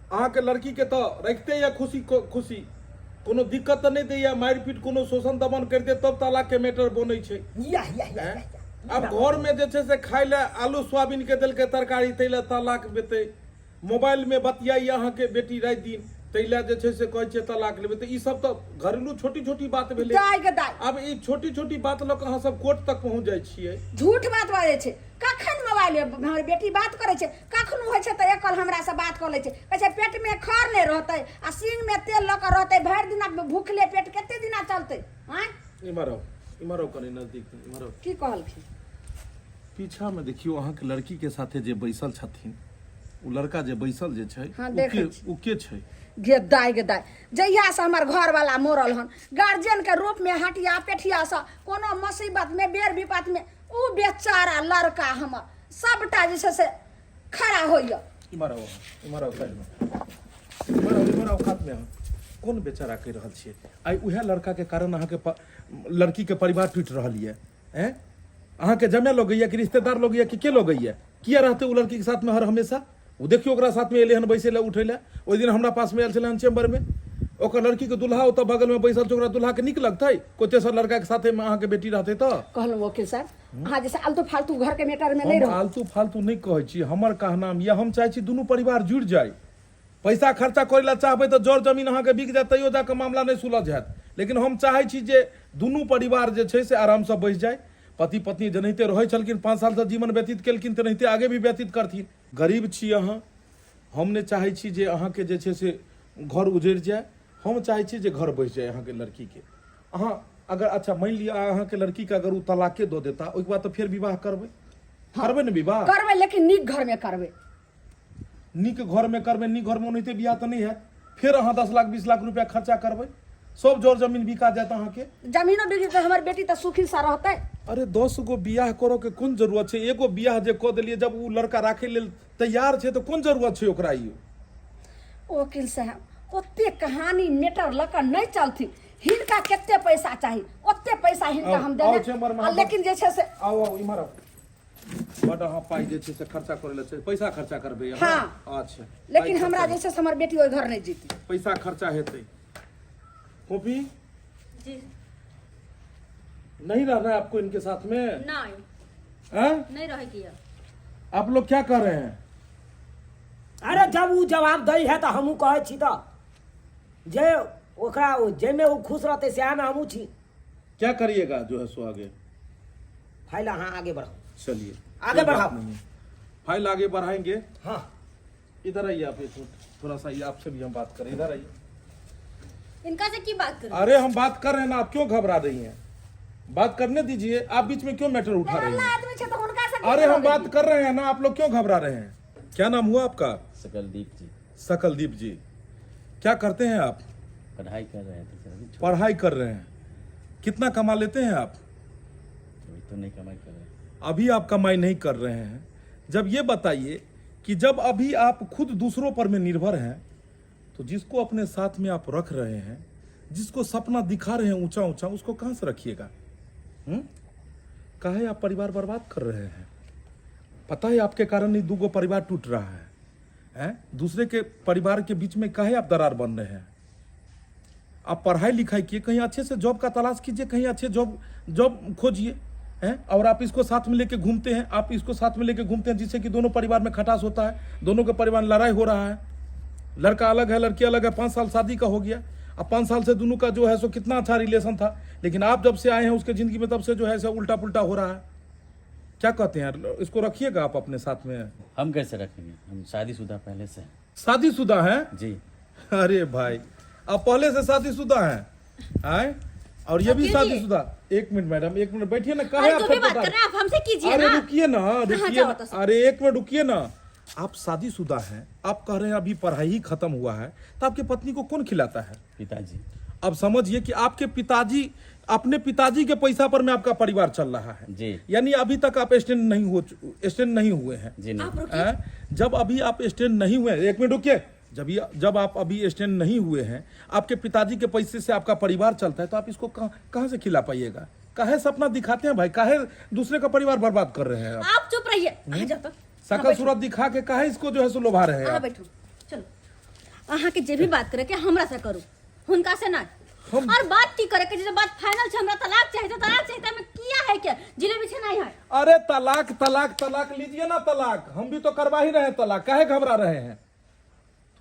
अहाँके लड़की के तऽ रखते या खुशी खुशी, कोनो दिक्कत तऽ नहि दैया, मारि पीट कोनो शोषण दमन करिते तब तलाक के मैटर बनै छै। याह याह याह आँय? याह। आब घर में जे छै से खाय लए आलू सोयाबीन के देलकै तरकारी ताहि लए तलाक बेतै, मोबाइल में बतियाइए अहाँके बेटी राति दिन ताहि लए जे छै से कहै छियै तलाक लेबै, तऽ ई सब तऽ घरेलू छोटी छोटी बात भेलै। दाय के दाय, आब ई छोटी छोटी बात लऽ कऽ अहाँ सब कोर्ट तक पहुँच जाइ छियै। झूठ बात बाजै छै। कखन मोबाइल में हमर बेटी बात करै छै, कखनो होइ छै तऽ एक कल हमरा से बात कऽ लै छै। कहै छै पेट में खर नहि रहतै आ सींग में तेल लऽ कऽ रहतै, भरि दिना भूखले पेट कते दिना चलतै? आँय, इम्हर आउ, इम्हर आउ, कनि नजदीक इम्हर आउ। की कहलखिन? पीछा में देखियौ अहाँके लड़की के साथे जे बैसल छथिन, ओ लड़का जे बैसल जे छै, हाँ, ओ देखै के छी। ओ के छै? गे दाय, गे दाय, जहिया से हमर घरवाला मरल हन, गार्जियन के रूप में हटिया पेठिया से कोनो मुसीबत में बेर विपत में उ बेचारा लड़का हमर सबटा जे छै से खड़ा होइया। इम्हर आउ अहाँ, इम्हर आउ साइड में, इम्हर आउ, इम्हर आउ कात में। अहाँ कोन बेचारा कहि रहल छियै? आइ उएह लड़का के कारण अहाँके लड़की के परिवार टूटि रहल यऽ। हैं, अहाँके जमे लगैया कि रिश्तेदार लगैया कि के लगैया? किया रहते ओ लड़की के साथ में हर हमेशा? ओ देखियौ ओकरा साथ में एलै हन बैसै लए उठै लए। ओहि दिन हमरा पास में आयल छलै हन चैम्बर में, ओकर लड़की के दुल्हा ओतऽ बगल में बैसल छै, ओकरा दुल्हा के नीक लगतै कोइ तेसर लड़का के साथे में अहाँके बेटी रहतै? तऽ कहलहुँ वकील साहब, अहाँ जैसे आलतू फालतू घर के मैटर में नहीं हम रहू। आलतू फालतू नहि कहै छी, हमर कहनाम यऽ हम चाहै छी दुनू परिवार जुड़ि जाय। पैसा खर्चा करै लए चाहबै तऽ जर जमीन अहाँके बिक जायत तैयो जाकऽ मामला नहि सुलझ हैत, लेकिन हम चाहै छी जे दुनू परिवार जे छै से आरामसँ बैस जाय। पति पत्नी जेनाहिते रहै छलखिन, 5 सालसँ जीवन व्यतीत केलखिन, तेनाहिते आगे भी व्यतीत करथिन। गरीब छी अहाँ, हम नहि चाहै छी जे अहाँके जे छै से घर उजड़ि जाय, हम चाहै छी जे घर बसि जाय अहाँके लड़कीके। अहाँ अगर अच्छा मानि लिअ अहाँके लड़कीके अगर ओ तलाके दऽ देता, ओहिके बाद तऽ फेर विवाह करबै? करबै ने विवाह? करबै, लेकिन नीक घरमे करबै। नीक घरमे करबै, नीक घरमे ओनाहिते बियाह तऽ नहि हैत। फेर अहाँ 10 लाख 20 लाख रुपया खर्चा करबै, सब जर जमीन बिका जायत अहाँके। जमीनो बिक जेतै, हमर बेटी तऽ सुखी सँ रहतै। अरे, 10 गो बियाह करऽ के कोन जरूरत छै? एगो बियाह जे कऽ देलियै, जब ओ लड़का राखै लेल तैयार छै तऽ कोन जरूरत छै ओकरा ई? वकील साहब, ओते कहानी मैटर लऽ कऽ नहि चलथिन। हिनका कते पैसा चाही, ओते पैसा हिनका आउ, हम आउ देबै। चैम्बर मे। आ लेकिन जे छै से आउ, आउ, इम्हर आउ। बड अहाँ पाइ जे छै से खर्चा करै लए छै, पैसा खर्चा करबै अहाँ? हाँ। अच्छा। लेकिन पाइ हमरा खर्चा जे छै से हमर बेटी ओहि घर नहि जीती। पैसा खर्चा हेतै। कॉपी जी। नहीं रहना है आपको इनके साथ में? नहीं। हैं? नहीं रहे किया। आप लोग क्या कर रहे हैं? अरे, जब उ जवाब दै है तऽ हमहूँ कहै छी तऽ जे ओकरा जाहिमे ओ खुश रहतै सएहमे हमहूँ छी। क्या करिएगा जो है सो आगे? फाइल अहाँ आगे बढ़ाउ। चलिए। आगे कोई बात बढ़ाओ। नहीं है। फाइल आगे बढ़ाएंगे। हाँ। इधर आइए आप एक मिनट, थोड़ा सा ये आपसे भी हम बात करें। इधर आइए। इनका से की बात करूं? अरे, हम बात कर रहे हैं ना, आप क्यों घबरा रही हैं? बात करने दीजिए। आप बीच में क्यों मैटर उठा रही अल्लाह हैं? आदमी छै तऽ हुनका से की अरे, हम करबै? बात कर रहे हैं ना, आप लोग क्यों घबरा रहे हैं? क्या नाम हुआ आपका? सकलदीप जी। सकलदीप जी, क्या करते हैं आप? पढ़ाई कर रहे थे सर अभी पढ़ाई कर रहे हैं। कितना कमा लेते हैं आप? अभी तो नहीं कमाई कर रहे। अभी आप कमाई नहीं कर रहे हैं। जब ये बताइए कि जब अभी आप खुद दूसरों पर में निर्भर हैं, तो जिसको अपने साथ में आप रख रहे हैं, जिसको सपना दिखा रहे हैं ऊंचा ऊंचा, उसको कहाँ से रखिएगा? हम्म, काहे आप परिवार बर्बाद कर रहे हैं? पता है आपके कारण ही दूगो परिवार टूट रहा है, हैं? दूसरे के परिवार के बीच में काहे आप दरार बन रहे हैं? आप पढ़ाई लिखाई किए, कहीं अच्छे से जॉब का तलाश कीजिए, कहीं अच्छे जॉब जॉब खोजिए, हैं? और आप इसको साथ में लेके घूमते हैं, आप इसको साथ में लेके घूमते हैं, जिससे कि दोनों परिवार में खटास होता है, दोनों के परिवार में लड़ाई हो रहा है। लड़का अलग है, लड़की अलग है। 5 साल शादी का हो गया। अब 5 साल से दोनों का जो है सो कितना अच्छा रिलेशन था, लेकिन आप जब से आए हैं उसके ज़िंदगी में, तब से जो है सो उल्टा पुल्टा हो रहा है। क्या कहते हैं, इसको रखिएगा आप अपने साथ में? हम कैसे रखेंगे? हम शादीशुदा पहले से हैं। शादीशुदा हैं? जी। अरे भाई, आप पहले से शादीशुदा हैं, आए? और ये भी वकील जी। शादीशुदा। एक मिनट मैडम, एक मिनट बैठिए ना। काहे अरे, आप जो भी बात छटपटा- कर रहे हैं आप हमसे कीजिए अरे ना। रुकिए ना, रुकिए जाओ ना। तो सर। अरे, एक मिनट रुकिए ना। आप शादीशुदा हैं, आप कह रहे हैं अभी पढ़ाई ही खत्म हुआ है, तो आपके पत्नी को कौन खिलाता है? पिताजी। अब समझिए कि आपके पिताजी, अपने पिताजी के पैसा पर में आपका परिवार चल रहा है। जी। यानी अभी तक आप स्टैंड नहीं हुए हैं। जी नहीं। आप रुकिए। हैं? जब अभी आप स्टैंड नहीं हुए हैं, एक मिनट रुकिए, जब आप अभी स्टैंड नहीं हुए हैं, आपके पिताजी के पैसे से आपका परिवार चलता है, तो आप इसको कहाँ कहाँ से खिला पाइएगा? काहे सपना दिखाते हैं भाई? काहे दूसरे का परिवार बर्बाद कर रहे हैं आप? आप चुप रहिए, आ जाओ तो। सकल सूरत दिखा के काहे इसको जो है सो लोभा रहे हैं अहाँ आप? बैठू। चलो, अहाँके जे भी बात करे के हमरा से करू, हुनका से नहीं। और बात की करे के जे बात फाइनल छै, हमरा तलाक चाहिए तो तलाक चाहिए। में किया है के जिलेबी छै नहीं है। अरे, तलाक तलाक तलाक, लीजिए ना तलाक। हम भी तो करवा ही रहे हैं तलाक। काहे घबरा रहे हैं?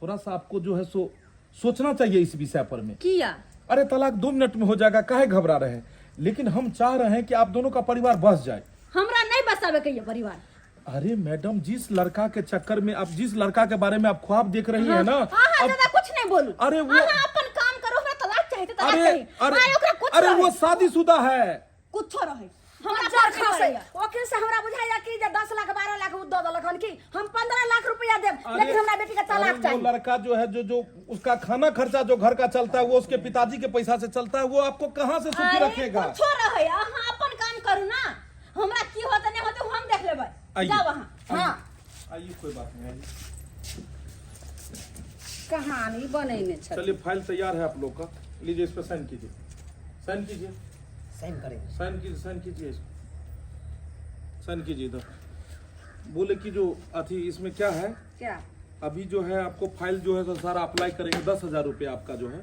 थोड़ा सा आपको जो है सो सोचना चाहिए इस विषय पर में। किया? अरे, तलाक 2 मिनट में हो जाएगा। काहे घबरा रहे हैं? लेकिन हम चाह रहे हैं कि आप दोनों का परिवार बस जाए। हमरा नहीं बसावे के ये परिवार। अरे मैडम, जिस लड़का के चक्कर में आप, जिस लड़का के बारे में आप ख्वाब देख रही है ना, हाँ हाँ अब ज्यादा कुछ नहीं बोलू। अरे वो- अहाँ अपन काम करू, हमरा तलाक चाहिए तो तलाक अरे चाहिए। अरे आय ओकरा कुछ अरे रहे। वो शादीशुदा है। कुछो रहे, हमरा जर फर्क नहीं खसै। पड़ैया। वकील से हमरा बुझाइया कि जे 10 लाख 12 लाख उ दऽ देलक हन कि हम 15 लाख रुपया देब, अरे- लेकिन हमरा बेटी के अरे तलाक वो चाही। लड़का जो है, जो जो उसका खाना खर्चा जो घर का चलता है, वो उसके पिताजी के पैसा से चलता है। वो आपको कहाँ से सुखी अरे रखेगा? कुछो रहे, अहाँ अपन काम करू ना। हमरा की होते नहीं होते हम देख लेबै। आइए। जाओ अहाँ। हाँ। आइए, कोई बात नहीं, आइए। कहानी बनेने छथिन। चलिए, फाइल तैयार है आप लोग का। लीजिए, इस पर साइन कीजिए, साइन कीजिए। साइन करेंगे। साइन कीजिए, साइन कीजिए, इसको साइन कीजिए इधर। बोले कि जो अथी इसमें क्या है? क्या? अभी जो है आपको फाइल जो है सो सारा अप्लाई करेंगे। 10,000 रुपये आपका जो है,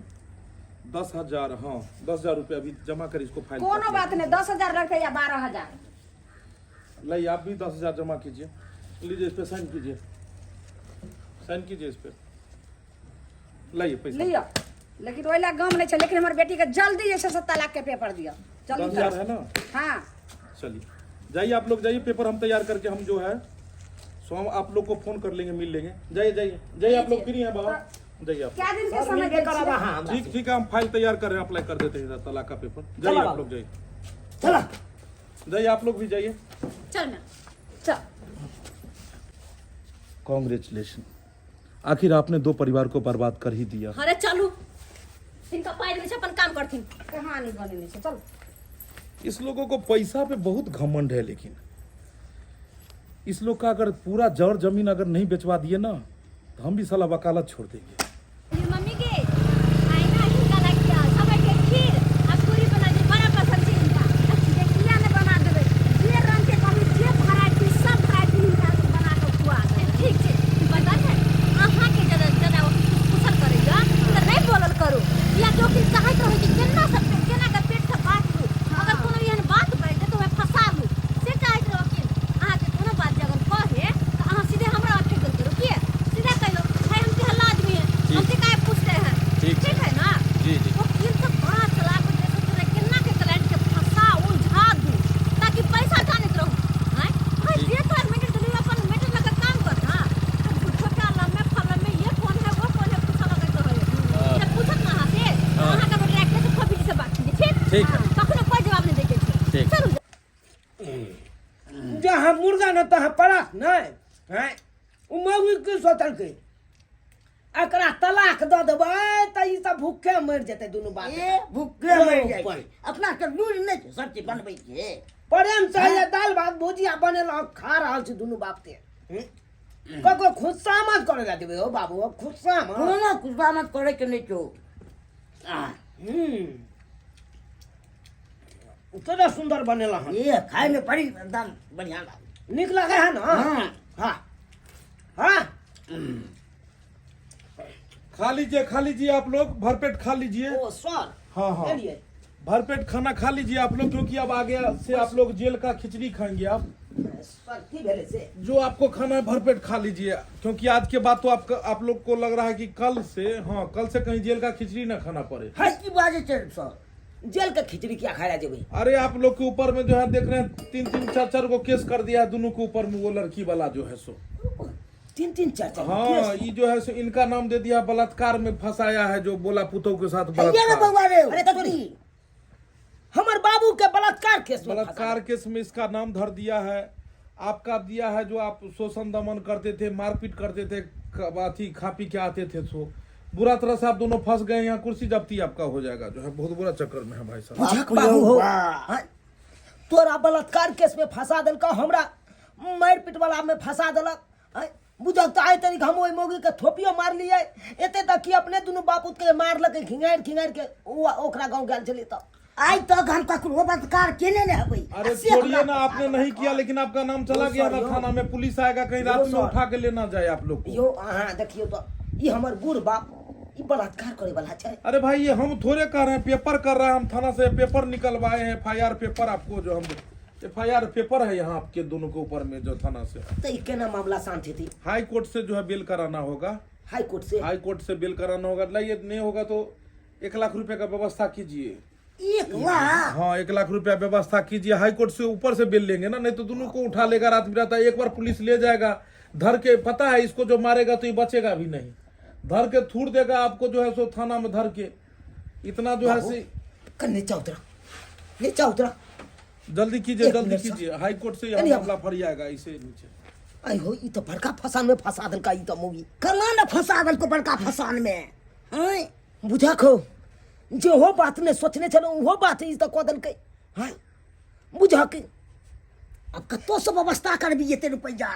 10,000, हाँ, 10,000 रुपये अभी जमा कर इसको फाइल। कोनो बात नहीं, 10,000 लगतै या 12,000। लाइए, आप भी 10,000 जमा कीजिए। लीजिए, इस पे साइन कीजिए, साइन कीजिए इस पे। लाइए पैसा। लिअ, लेकिन ओहि लए गम नहि छै, लेकिन हमर बेटी के जल्दी जे छै से तलाक के पेपर दिअ। दस जल्दी हजार करू। है ना? हाँ। चलिए, जाइए, आप लोग जाइए। पेपर हम तैयार करके हम जो है सो हम आप लोग को फोन कर लेंगे, मिल लेंगे। जाइए, जाइए, जाइए। आप लोग फ्री हैं बाबा, जाइए आप। क्या दिन के सर, समय मिलबे दै करब छियै? अहाँ हमरा ठीक से। ठीक है, हम फाइल तैयार कर रहे हैं, अप्लाई कर देते हैं इधर तलाक का पेपर। जाइए चलो। आप लोग जाइए। चला। जाइए, आप लोग भी जाइए। चल ना। चल। कॉन्ग्रेचुलेशन। आखिर आपने दो परिवार को बर्बाद कर ही दिया। अरे चलू, हिनका पाइ देने छै, अपन काम करथिन। कहानी बनेने छै, चल। इस लोगों को पैसा पे बहुत घमंड है, लेकिन इस लोग का अगर पूरा जड़ जमीन अगर नहीं बेचवा दिए ना तो हम भी साला वकालत छोड़ देंगे। ये मम्मी के आई ना, हिनका लागिया सबके खीर आ पूरी बना दी, बड़ा पसंद छै हिनका। जे किया ने बना देबै, जे रंग के कहबी, जे वैरायटी, सब वैरायटी हिनका बना के खुआ देबै। ठीक छै, पता छै अहाँके जदा जदा ओ कुशल करैया तऽ नहि बोलल करू, या जो कि चाहैत रहै कि केना सब केना के पेट से बात लू, अगर कोनो एहन बात बाजि दे तऽ ओहिमे फंसा लू, से चाहैत रहू कि अहाँके कोनो बात जे अगर कहे तऽ अहाँ सीधे हमरा फेंक देल करू। किए सीधा कहिलो भाई, हम हल्ला आदमी है, हमसे काहे पूछते हैं। ठीक ठीक है ना? जी जी। वकील सब बड़ा चलाक होय छै, सोचले केना के क्लाइंट के फंसा उलझा दू ताकि पैसा जानैत रहू। आँय भाई, जे तोरा मैटर देलियौ, अपन मैटर लऽ कऽ काम कर ना। तऽ झूठो के लम्बे फलम्बे ये कौन है वो कौन है पूछऽ लगैत रहै। जब पूछत ना अहाँ से, तऽ अहाँ के डायरेक्ट से फबी जी से बात कीजिए, ठीक? ठीक है। कखनो कोई जवाब नहीं दैके छै। ठीक। चलू। जहाँ मुर्गा न तहाँ पड़स नहि हैं। ओ मौगी की सोचलकै, एकरा तलाक दऽ देबै तऽ ई सब भूखे मरि जेतै दुनू बाप। ए भूखे मरि जाइ छै। अपना के लूरि नहि छै सब चीज बनबै के। प्रेम से ये दाल भात भुजिया बनेलहुँ, खा रहल छी दुनू बाप के। ककरो खुशामद करे ला देबै हो बाबू, खुशामद। कोनो खुशामद करे के नहि छौ। आ केना सुंदर बनेला हन। ए खाय में बड़ी एकदम बढ़िया लागल। नीक लगे है ना? हाँ। हाँ हाँ। खा लीजिए, खा लीजिए, आप लोग भरपेट खा लीजिए। ओ सर। हाँ हाँ। चलिए। भरपेट खाना खा लीजिए आप लोग, क्योंकि अब आगे से आप लोग जेल का खिचड़ी खाएंगे आप। सर की भेलै से? जो आपको खाना है भरपेट खा लीजिए, क्योंकि आज के बाद तो आपका आप लोग को लग रहा है कि कल से, हाँ कल से कहीं जेल का खिचड़ी ना खाना पड़े। है की बाजै छै सर? जेल के खिचड़ी क्या खाया जेबै? अरे आप लोग के ऊपर में जो है देख रहे हैं तीन तीन चार चार को केस कर दिया है दोनों के ऊपर में, वो लड़की वाला जो है सो तीन तीन चार चार हाँ केस? ये जो है सो इनका नाम दे दिया, बलात्कार में फंसाया है जो बोला पुतोह के साथ हैया ने बलात्कार। बौआ रे। अरे तोरी, हमर बाबू के बलात्कार केस में बलात्कार केस में इसका नाम धर दिया है। आपका दिया है जो आप शोषण दमन करते थे, मारपीट करते थे, अथी खा पी के आते थे, सो बुरा तरह से आप दोनों फंस गए। यहाँ कुर्सी जब्ती आपका हो जाएगा जो है, बहुत बुरा चक्कर में है भाई साहब। बुझक बाबू हो, हाँ? तोरा बलात्कार केस में फंसा देलक, हमरा मारि पीट वाला में फंसा देलक। आँय, बुझक तऽ आइ तनिक हम ओहि मौगी के थोपियो मारलियै, एते तक कि अपने दुनू बापूत के मारलकै घिंगारि घिंगारि के, ओ ओकरा गाँव गेल छलियै तऽ। आइ तक हम ककरो बलात्कार केने नहि हेबै। अरे से छोड़िए हमरा ना, आपने नहीं किया लेकिन आपका नाम चला गया ना थाना में, पुलिस आएगा कहीं रात में सर। उठा के लेना जाए आप लोग को। यौ अहाँ देखियौ तऽ ई हमर बूढ़ बाप ई बलात्कार करे वाला छै। अरे भाई ये हम थोड़े कर रहे हैं, पेपर कर रहा है, हम थाना से पेपर निकलवाए हैं, एफ I R paper आपको जो हम एफ I R paper है यहाँ आपके दोनों के ऊपर में जो थाना से। तऽ ई केना मामला शांत हेतै? हाई कोर्ट से जो है बेल कराना होगा। हाई कोर्ट से? हाई कोर्ट से बेल कराना होगा। नहीं ये नहीं होगा तो 1 लाख रुपए का व्यवस्था कीजिए। 1 लाख? हाँ, 1 लाख रुपया व्यवस्था कीजिए। हाई कोर्ट से ऊपर से बेल लेंगे ना, नहीं तो दोनों को उठा लेगा रात बिरात। एक बार पुलिस ले जाएगा धर के, पता है इसको जो मारेगा तो ये बचेगा भी नहीं, धर के थूर देगा आपको जो है सो थाना में धर के इतना जो है से। कन नीचा उतरा, नीचा उतरा। जल्दी कीजिए। एक जल्दी मिनट सर। कीजिए, हाई कोर्ट से यहाँ नहीं, मामला फरियाएगा इसे नीचे। आई हो, ई तऽ बड़का फसान में फंसा देलका ई तऽ मौगी। केना ने फंसा देलको बड़का फसान में, हँ? बुझक हो, जेहो बात ने सोचने छलहुँ ओहो बात ई तऽ कऽ देलकै। हँ बुझक। आब कतऽसँ व्यवस्था करबी एते रुपैआ?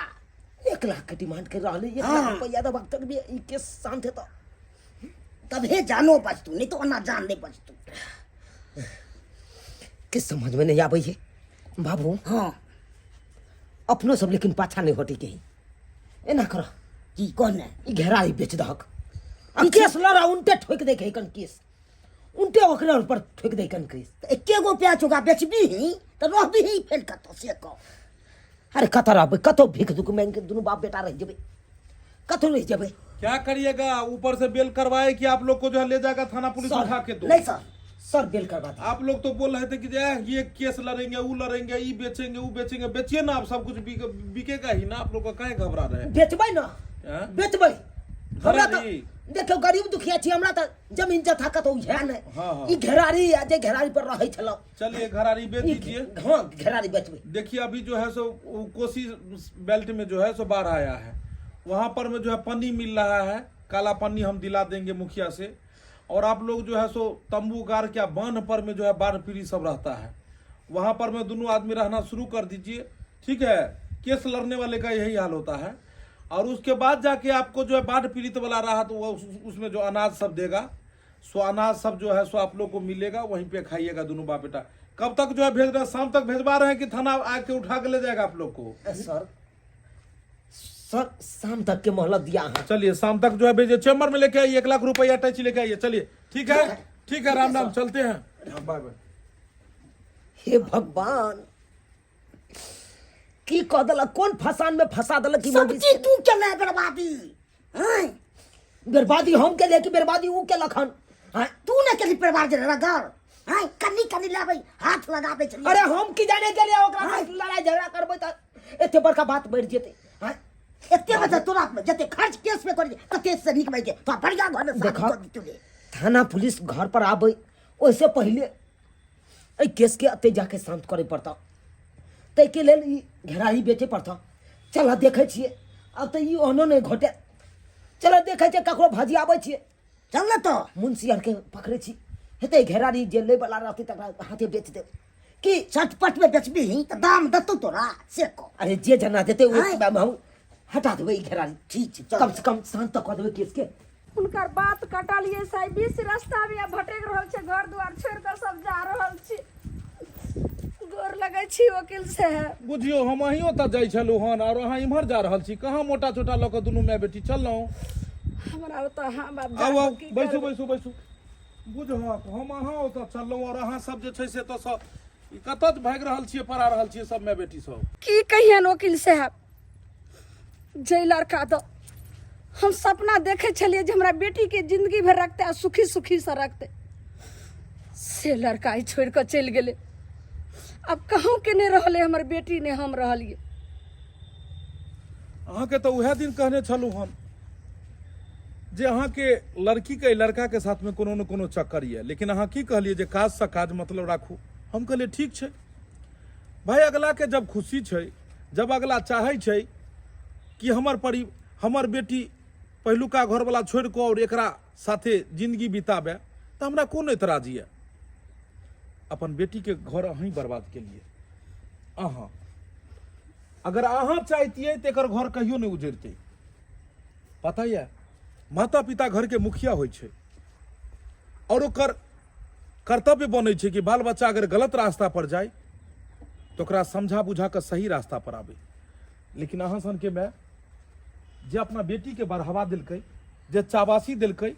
1 लाख के डिमांड कर रहल है, 1 लाख रुपैआ देबाक तक भी ई केस शांत हेतौ। तभे जानो बचतू, नहीं तो ओना जान नहीं बचतू। के समझ में नहीं आबै है बाबू। हाँ। अपनो सब लेकिन पाछा नहीं हटे के। एना कर। की कहने? ई घेरारी बेच दहक आ केस लड़ा, उनटे ठोक दे के कन केस, उनटे ओकरे ऊपर ठोक दे कन केस। तऽ एके गो प्याज ओकरा बेचबीही तऽ रहबीही फेर कतऽ, से कह। अरे कतऽ रहबै? कतौ भीख दुख मांगि के दुनू बाप बेटा रहि जेबै, कतौ रहि जेबै। क्या करिएगा? ऊपर से बेल करवाए कि आप लोग को जो है ले जाएगा थाना पुलिस सर, उठा के दो? नहीं सर। सर, बेल करवा दी। आप लोग तो बोल रहे थे कि जे ये केस लड़ेंगे, वो लड़ेंगे, ये बेचेंगे, वो बेचेंगे। बेचिए ना आप, सब कुछ बिकेगा ही ना। आप लोग का काहे घबरा रहे हैं? बेचबै ना। हैं? बेचबै हमरा तऽ। घरारी? देखियौ, गरीब दुखिया छी, हमरा तऽ जमीन जथा कतौ है नहि। हाँ, हाँ। ई घेरारी आ जे घेरारी पर रहै छलहुँ। चलिए, घरारी बेच ई दीजिए। हाँ, घेरारी बेचबै। देखिए, अभी जो है सो वो कोसी बेल्ट में जो है सो बाढ़ आया है वहाँ पर में जो है पन्नी मिल रहा है, काला पन्नी हम दिला देंगे मुखिया से। और आप लोग जो है सो तंबू गाड़ के बांध पर में जो है बाढ़ पीड़ी सब रहता है, वहाँ पर में दोनों आदमी रहना शुरू कर दीजिए, ठीक है। केस लड़ने वाले का यही हाल होता है। और उसके बाद जाके आपको जो है बाढ़ पीड़ित वाला राहत वो उसमें जो अनाज सब देगा, सो अनाज सब जो है सो आप लोग को मिलेगा, वहीं पे खाइएगा दोनों बाप बेटा। कब तक जो है भेज रहे हैं? शाम तक भेजवा रहे हैं कि थाना आके उठा के ले जाएगा आप लोग को? सर, सर शाम तक के मोहलत दिया अहाँ। चलिए शाम तक जो है भेजिए, चैम्बर में लेके आइए, 1 लाख रुपया अटैची लेके आइए। चलिए ठीक है, ठीक है, राम राम, चलते हैं, हाँ, बाय बाय। हे भगवान, की कह देलक, कोन फसान में फंसा देलक कि सब मौगी चीज तू केले बर्बादी। हैं? बर्बादी हम केलियै कि बर्बादी ऊ केलक हन? हैं? तू ने केली बर्बाद रगड़। हैं? कनी कनी लाबै हाथ लगाबै छलियै। अरे हम की जाने गेलियै ओकरा साथ लड़ाई झगड़ा करबै तऽ एते बड़का बात बढ़ि जेतै। हैं? एते बजे तोरा जते खर्च केस में करी तते से नीक भइते तो बढ़िया घर में शादी देखा। कर दितु रे। थाना पुलिस घर पर आबै ओहिसँ पहिले एहि केसके एते जाके शान्त करे पड़तौ, ताहिके लेल ई घेराही बेचे पड़तौ। चल देखै छियै, आब तऽ ई ओहनो नहि घटे। चल देखै छियै, ककरो भजियाबै छियै। चल ने तो मुंशी आरके पकड़ै छी, हेतै घेरारी जे लैवला रहतै तकरा हाथे बेच देब की चटपट में बेचबी तऽ दाम देतौ तोरा से कह। अरे जे जना देतै ओहि आँय? हम हटा देबै ई घेरारी। ठीक छै, चल। कम से कम शान्त तऽ कऽ देबै केसके। हुनकर बात कटलियै साहब, बीच रास्ता में भटक रहल छै, घर दुआर छोड़ कऽ सब जा रहल छी। गोर लगै छी वकील साहब। बुझियौ हम अहीं ओतऽ जाइ छलहुँ हन आओर अहाँ इम्हर जा रहल छी, कहाँ मोटा चोटा लऽ कऽ दुनू माय बेटी चललहुँ? हमरा ओतऽ हम आब आउ आउ, जाकऽ की बैसू करबै? बैसू बैसू। बुझहक हम अहाँ ओतऽ चललहुँ आओर अहाँ सब जे छै से एतऽसँ ई कतऽ भागि रहल छियै, पड़ा रहल छियै सब माय बेटी सब? की कहियन वकील साहब, जै लड़का दऽ हम सपना देखै छलियै जे हमरा बेटीके जिंदगी भरि रखतै आ सुखी सुखीसँ रखतै, से लड़का ही छोड़ि कऽ चलि गेलै। आब कहूँ के नहि रहलै हमर बेटी, नहि हम रहलियै। अहाँके तऽ उएह दिन कहने छलहुँ हम जे अहाँके लड़कीके लड़काके साथमे कोनो ने कोनो चक्कर यऽ, लेकिन अहाँ की कहलियै जे काजसँ काज मतलब राखू। हम कहलियै ठीक छै भाई, अगलाके जब खुशी छै, जब अगला चाहै छै कि हमर परि हमर बेटी पहिलुका घरवला छोड़ि कऽ आओर एकरा साथे जिंदगी बिताबे, तऽ हमरा कोन एतराज यऽ। अपन बेटीके घर अहीं बर्बाद केलियै। अहाँ अगर अहाँ चाहतियै तऽ एकर घर कहियो नहि उजड़तै। पता यऽ माता पिता घरके मुखिया होइ छै आओर ओकर कर्तव्य बनै छै कि बाल बच्चा अगर गलत रास्ता पर जाय तऽ ओकरा समझा बुझा कऽ सही रास्ता पर आबै। लेकिन अहाँ सनके माय जे अपना बेटीके बढ़ावा देलकै, जे चाबासी देलकै,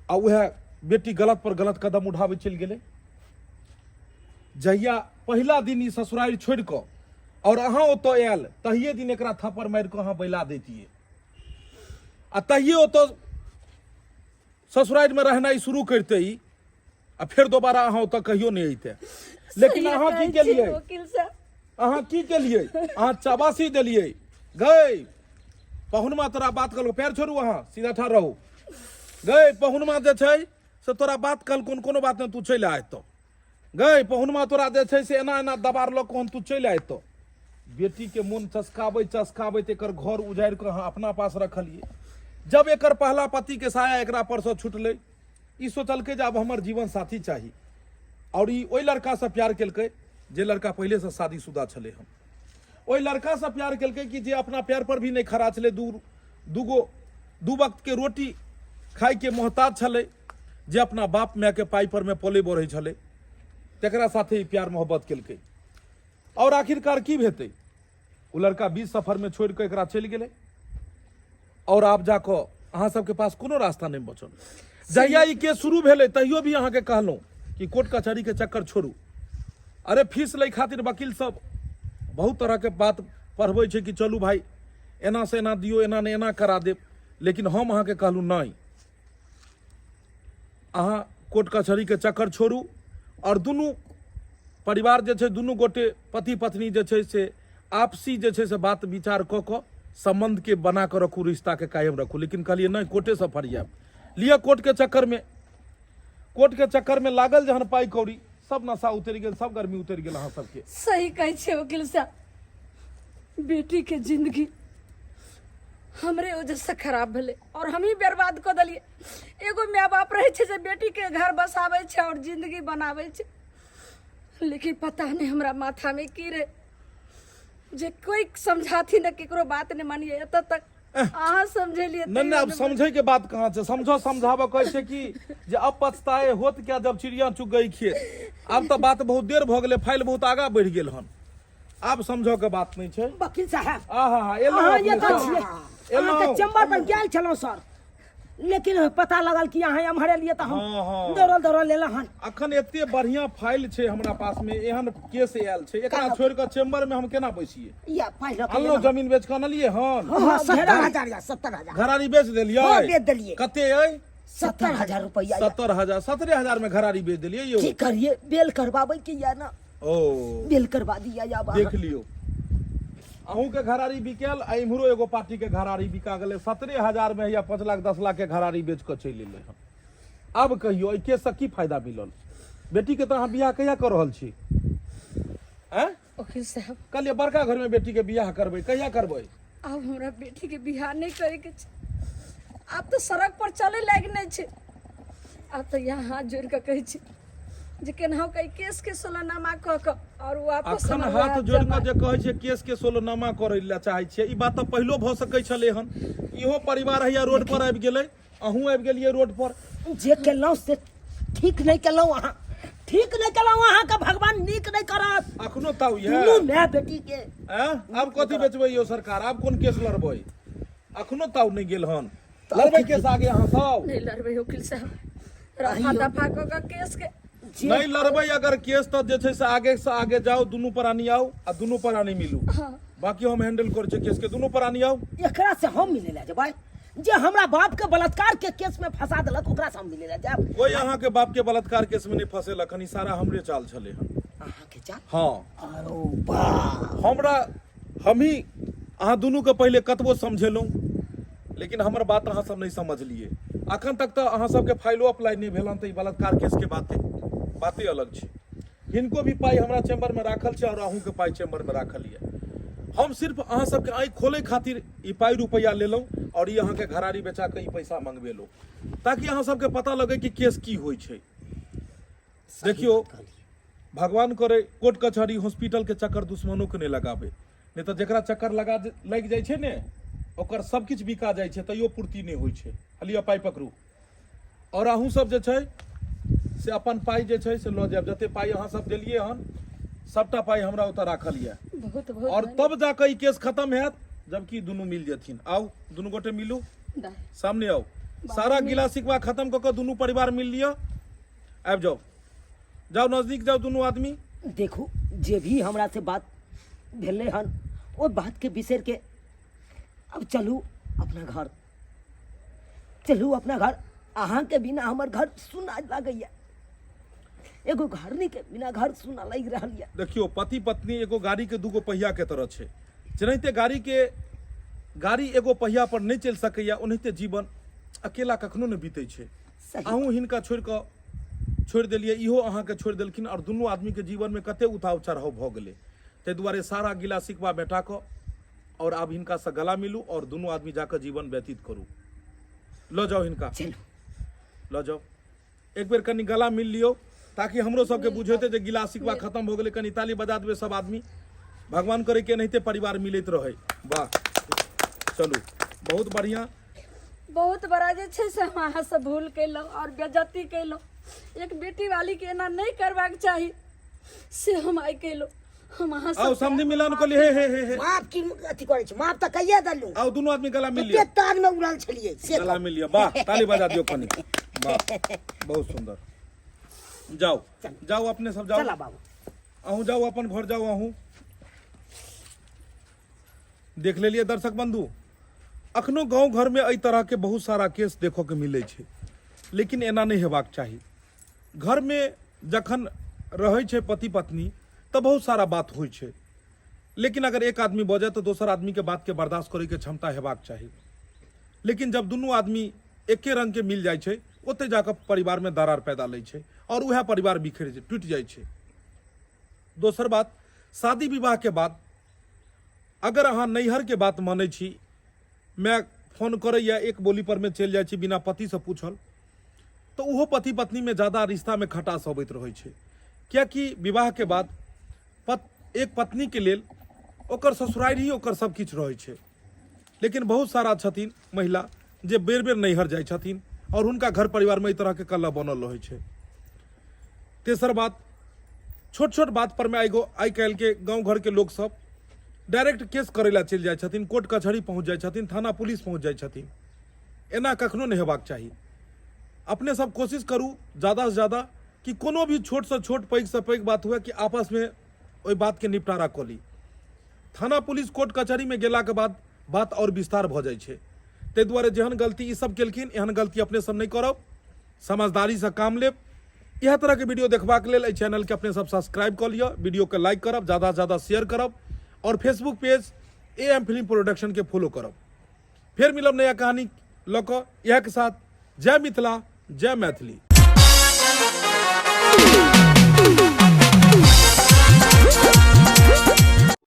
आ उएह बेटी गलत पर गलत कदम उठाबै चलि गेलै। जहिया पहिला दिन ई ससुरारि छोड़ि कऽ आओर अहाँ ओतऽ आयल, तहिये दिन एकरा थप्पड़ मारि कऽ अहाँ बैला दैतियै, आ तहिये ओतऽ ससुरारिमे रहनाइ शुरू करिते ई, आ फेर दोबारा अहाँ ओतऽ कहियो नहि अइते। लेकिन सही अहाँ की कहै छी केलियै? वकील साहब। अहाँ की केलियै? अहाँ चबासी देलियै। गई पहुनमा तोरा बात कहलको, पैर छोड़ू, अहाँ सीधा ठाढ़ रहू। गई पहुनमा जे छै से तोरा बात कहलको, कोनो बात नहि, तू चलि आ एतऽ। गई पहुनमा तोरा जे छै से एना एना दबारलक हन, तू चलि आ एतऽ। बेटीके मोन चसकाबैत चसकाबैत एकर घर उजाड़ि कऽ अहाँ अपना पास रखलियै। जब एकर पहला पतिके साया एकरा परसँ छुटलै, ई सोचलकै जे आब हमर जीवन साथी चाही, आओर ई ओहि लड़कासँ प्यार केलकै जे लड़का पहिलेसँ शादीशुदा छलै हन। ओहि लड़कासँ प्यार केलकै कि जे अपना पैर पर भी नहि खड़ा छलै, दूगो दू वक्तके रोटी खाइके मोहताज छलै, जे अपना बाप मायके पाइ परमे पलै बढ़ै छलै, तकरा साथे ई प्यार मोहब्बत केलकै। आओर आखिरकार की हेतै, ओ लड़का बीच सफरमे छोड़ि कऽ एकरा चलि गेलै, आओर आब जाकऽ अहाँ सबके पास कोनो रास्ता नहि बचल। जहिया ई केस शुरू भेलै तहियो भी अहाँके कहलहुँ कि कोर्ट कचहरीके चक्कर छोड़ू। अरे फीस लै खातिर वकील सब बहुत तरहके बात पढ़बै छै कि चलू भाई एना से एना दियौ, एना नहि एना करा देब, लेकिन हम अहाँके कहलहुँ नहि, अहाँ कोर्ट कचहरीके चक्कर छोड़ू आओर दुनू परिवार जे छै, दुनू गोटे पति पत्नी जे छै से आपसी जे छै से बात विचार कऽ कऽ सम्बन्धके बना कऽ रखू, रिश्ताके कायम रखू। लेकिन कहलियै नहि, कोर्टेसँ फरियाब लिअ। कोर्टके चक्करमे, कोर्टके चक्करमे लागल जहन पाइ कौड़ी सब नशा उतरि गेल, सब गर्मी उतरि गेल अहाँ सबके। सही कहै छियै वकील साहब, बेटीके जिंदगी हमरे वजहसँ खराब भेलै आओर हमही बर्बाद कऽ देलियै एगो माय बाप रहै छै जे बेटीके घर बसाबै छै आओर जिन्दगी बनाबै छै लेकिन पता नहि हमरा माथामे की रहै जे कोइ समझाथिन ने केकरो बात नहि मानिए एतऽ तक अहाँ समझेलियै नहि नहि, आब समझे के बात कहाँ छै? समझो, समझाबऽ कहै छै कि जे अब पछताए होत क्या जब चिड़िया चुग गई खेत। आब तऽ बात बहुत देर भऽ गेलै, फाइल बहुत आगाँ बढ़ि गेल हन, आब समझऽ के बात नहि छै। वकील साहब, आहा हा, एलहुँ। अहाँ अपने एतऽ सब। छियै? एलहुँ। अहाँके चेम्बर पर गेल छलहुँ सर, लेकिन पता लगल कि अहाँ एम्हर एलियै तऽ हम हाँ, हाँ। दौड़ल दौड़ल एलहुँ हन। अखन एते बढ़िया फाइल छै हमरा पास में, एहन केस आयल छै, एकरा छोड़ के चेम्बर में हम केना बैसिए? या पाइ लऽ के अनलहुँ, जमीन बेच के अनलियै हन? हाँ, 70,000 या 70,000। घरारी बेच देलियै? हाँ, बेच देलियै। कते अइ? 70,000 रुपैआ। 70,000, 70,000 में घरारी बेच देलियै यौ? की करिए, बेल करबाबै के या ना। ओ बेल करबा दिया या बाबा। देख लियौ, अहूँ के घरारी बिकेल आ इम्हरो एगो पार्टी के घरारी बिका गेलै 70,000 में, या 5 लाख 10 लाख के घरारी बेच कऽ चलि एलै हन। आब कहियौ, एहि केससँ की फायदा मिलल बेटी के? तऽ अहाँ बियाह कहिया कऽ रहल छी? आँय वकील साहब, कहलियै बड़का घर में बेटी के बियाह करबै, कहिया करबै? आब हमरा बेटी के बियाह नहि करे के छै। आब तऽ सड़क पर चले लायक नहि छै। आब तऽ यहाँ हाथ जोड़ि कऽ कहै छी जे केनाहु कऽ ई केस के सोलहनामा कऽ कऽ आओर वापस अखन हमर हाथ वएह जोड़ि कऽ जमा। जे कहै छियै केस के सोलहनामा करै लए चाहै छियै, ई बात तऽ पहिलो भऽ सकै छलै हन। इहो परिवार हैया रोड पर आबि गेलै, अहूँ आबि गेलियै रोड पर। जे केलहुँ से ठीक नहि केलहुँ अहाँ, ठीक नहि केलहुँ। अहाँके भगवान नीक नहि करत। अखनो ताऊ यऽ दुनू माय बेटी के। आँय? आब कथी बेचबै यौ सरकार? आब कोन केस लड़बै? अखनो ताऊ नहि गेल हन। लड़बै केस आगे अहाँ सब? नहि लड़बै वकील साहब, रफा दफा कऽ कऽ केस के। नहि लड़बै अगर केस तऽ जे छै से आगे से आगे जाउ, दुनू प्राणी आउ आ दुनू प्राणी मिलू, बाकी हम हैंडल करै छियै केस के। दुनू प्राणी आउ। एकरा से हम मिले ला जेबै? जे हमरा बाप के बलात्कार के केस में फंसा देलक, ओकरा से हम मिले ला जायब? कोई अहाँ के बाप के बलात्कार केस में नहीं फंसेलक हन, ई सारा हमरे चाल छलै हन। अहाँ के चाल? हाँ। अरो बा, हमरा हमही अहाँ दुनू के पहिले कतबो समझेलहुँ, लेकिन हमर बात अहाँ सब नहीं समझलिए। अखन तक तऽ अहाँ सबके फाइलो अप्लाई नहीं भेल हन, तऽ ई बलात्कार केस के बाते बाते अलग छै। हिनको भी पाइ हमरा चैम्बर में राखल छै और अहूँ के पाइ चैम्बर में राखल यऽ। हम सिर्फ अहाँ सबके आँखि खोले खातिर ई पाइ रुपैआ लेलहुँ और ई अहाँके घरारी बेचा कऽ ई पैसा मंगबेलहुँ, ताकि अहाँ सबके पता लगे कि केस की होइ छै। देखियौ, भगवान करे कोर्ट कचहरी हॉस्पिटल के चक्कर दुश्मनों के नहीं लगाबे, नहीं तऽ जकरा चक्कर लगा लागि जाइ छै ने, ओकर सब किछु बिका जाइ छै, तैयो पूर्ति नहि होइ छै। लिअ पाइ पकड़ू, और अहूँ सब जे छै से अपन पाइ जे छै से लऽ जायब। जते पाइ अहाँ सब देलियै हन, सबटा पाइ हमरा ओतऽ राखल यऽ। बहुत बहुत। और तब जाकऽ ई केस खतम हैत जबकि दुनू मिल जेथिन। आउ, दुनू गोटे मिलू, सामने आउ। सारा गिला सिकवा खतम कऽ कऽ दुनू परिवार मिल लिअ। आबि जाउ, जाउ नजदीक जाउ दुनू आदमी। देखू, जे भी हमरा से बात भेलै हन, ओहि बातके बिसरि के अब चलू अपना घर, चलू अपना घर। अहाँके बिना हमर घर सुना लागैया, एगो घरनी के बिना घर सुना लागि रहल यऽ। देखियौ, पति पत्नी एगो गाड़ी के दूगो पहिया के तरह छै। जेनाहिते गाड़ी के गाड़ी एगो पहिया पर नहि चलि सकैया, ओनाहिते जीवन अकेला कखनो नहि बीतै छै। सही। अहूँ हिनका छोड़ि कऽ छोड़ि देलियै, इहो अहाँके छोड़ि देलखिन, आओर दुनू आदमीके जीवनमे कते उतार चढ़ाव भऽ गेलै। ताहि दुआरे सारा गिला सिकवा मेटा कऽ आओर आब हिनकासँ गला मिलू आओर दुनू आदमी जाकऽ जीवन व्यतीत करू। लऽ जाउ हिनका। चलू। लऽ जाउ, एक बेर कनि गला मिल लियौ, ताकि हमरो सबके बुझेतै जे गिला सिकवा खत्म भऽ गेलै। कनि ताली बजा देबै सब आदमी। भगवान करे कि एनाहिते परिवार मिलैत रहै। वाह, चलू, बहुत बढ़िआँ। बहुत बड़ा जे छै से हम अहाँसँ भूल केलहुँ आओर बेज्जती केलहुँ। एक बेटी वाली के एना नहि करबाक चाही, से हम आइ केलहुँ। हम अहाँ आउ समधि मिलान को हे हे हे हे। माफ की अथी करै छी? माफ तऽ कहिए देलहुँ। आउ, दुनू आदमी गला मिल कते लिअ। तार में उड़ल छलियै से गला मिल लिअ। वाह, ताली बजा दियौ कनि। वाह, बहुत सुंदर। जाउ जाउ, अपने सब जाउ। चला बाबू। अहूँ जाउ, अपन घर जाउ अहूँ। देख लेलियै दर्शक बंधु, अखनो गाँव घरमे एहि तरहके बहुत सारा केस देखऽके मिलै छै, लेकिन एना नहि हेबाक चाही। घरमे जखन रहै छै पति पत्नी तऽ बहुत सारा बात होइ छै, लेकिन अगर एक आदमी बजै तऽ दोसर आदमीके बातके बर्दाश्त करैके क्षमता हेबाक चाही। लेकिन जब दुनू आदमी एके रङ्गके मिल जाइ छै, ओतहि जाकऽ परिवारमे दरार पैदा लै छै आओर उएह परिवार बिखरि टूटि जाइ छै। दोसर बात, शादी विवाहके बाद अगर अहाँ नैहरके बात मानै छी माय फोन करैए एक बोली परमे चलि जाइ छी बिना पतिसँ पूछल तऽ ओहो पति पत्नीमे ज्यादा रिश्तामे खटास अबैत रहै छै किएकि विवाहके बाद पत एक पत्नीके लेल ओकर ससुरारि ही ओकर सब किछु रहै छै लेकिन बहुत सारा छथिन महिला जे बेर बेर नैहर जाइ छथिन आओर हुनका घर परिवारमे एहि तरहके कलह बनल रहै छै तेसर बात छोट छोट बात परमे आइ आइ काल्हिके गाँव घरके लोकसभ डायरेक्ट केस करै लए चलि जाइ छथिन कोर्ट कचहरी पहुँच जाइ छथिन थाना पुलिस पहुँच जाइ छथिन एना कखनो नहि हेबाक चाही अपने सब कोशिश करू ज़्यादासँ ज़्यादा कि कोनो भी छोटसँ छोट पैघसँ पैघ बात हुए कि आपसमे ओहि बातके निपटारा कऽ ली थाना पुलिस कोर्ट कचहरीमे गेलाके बाद बात आओर विस्तार भऽ जाइ छै ताहि दुआरे जेहन गलती ई सब केलखिन एहन गलती अपने सब नहि करब समझदारीसँ काम लेब इएह तरहके वीडियो देखबाक लेल एहि चैनलके अपने सब सब्सक्राइब कऽ लिअ वीडियोके लाइक करब ज़्यादासँ ज़्यादा शेयर करब आओर Facebook page A M film प्रोडक्शनके follow करब फेर मिलब नया कहानी लऽ कऽ इएहके साथ जय मिथिला जय मैथिली।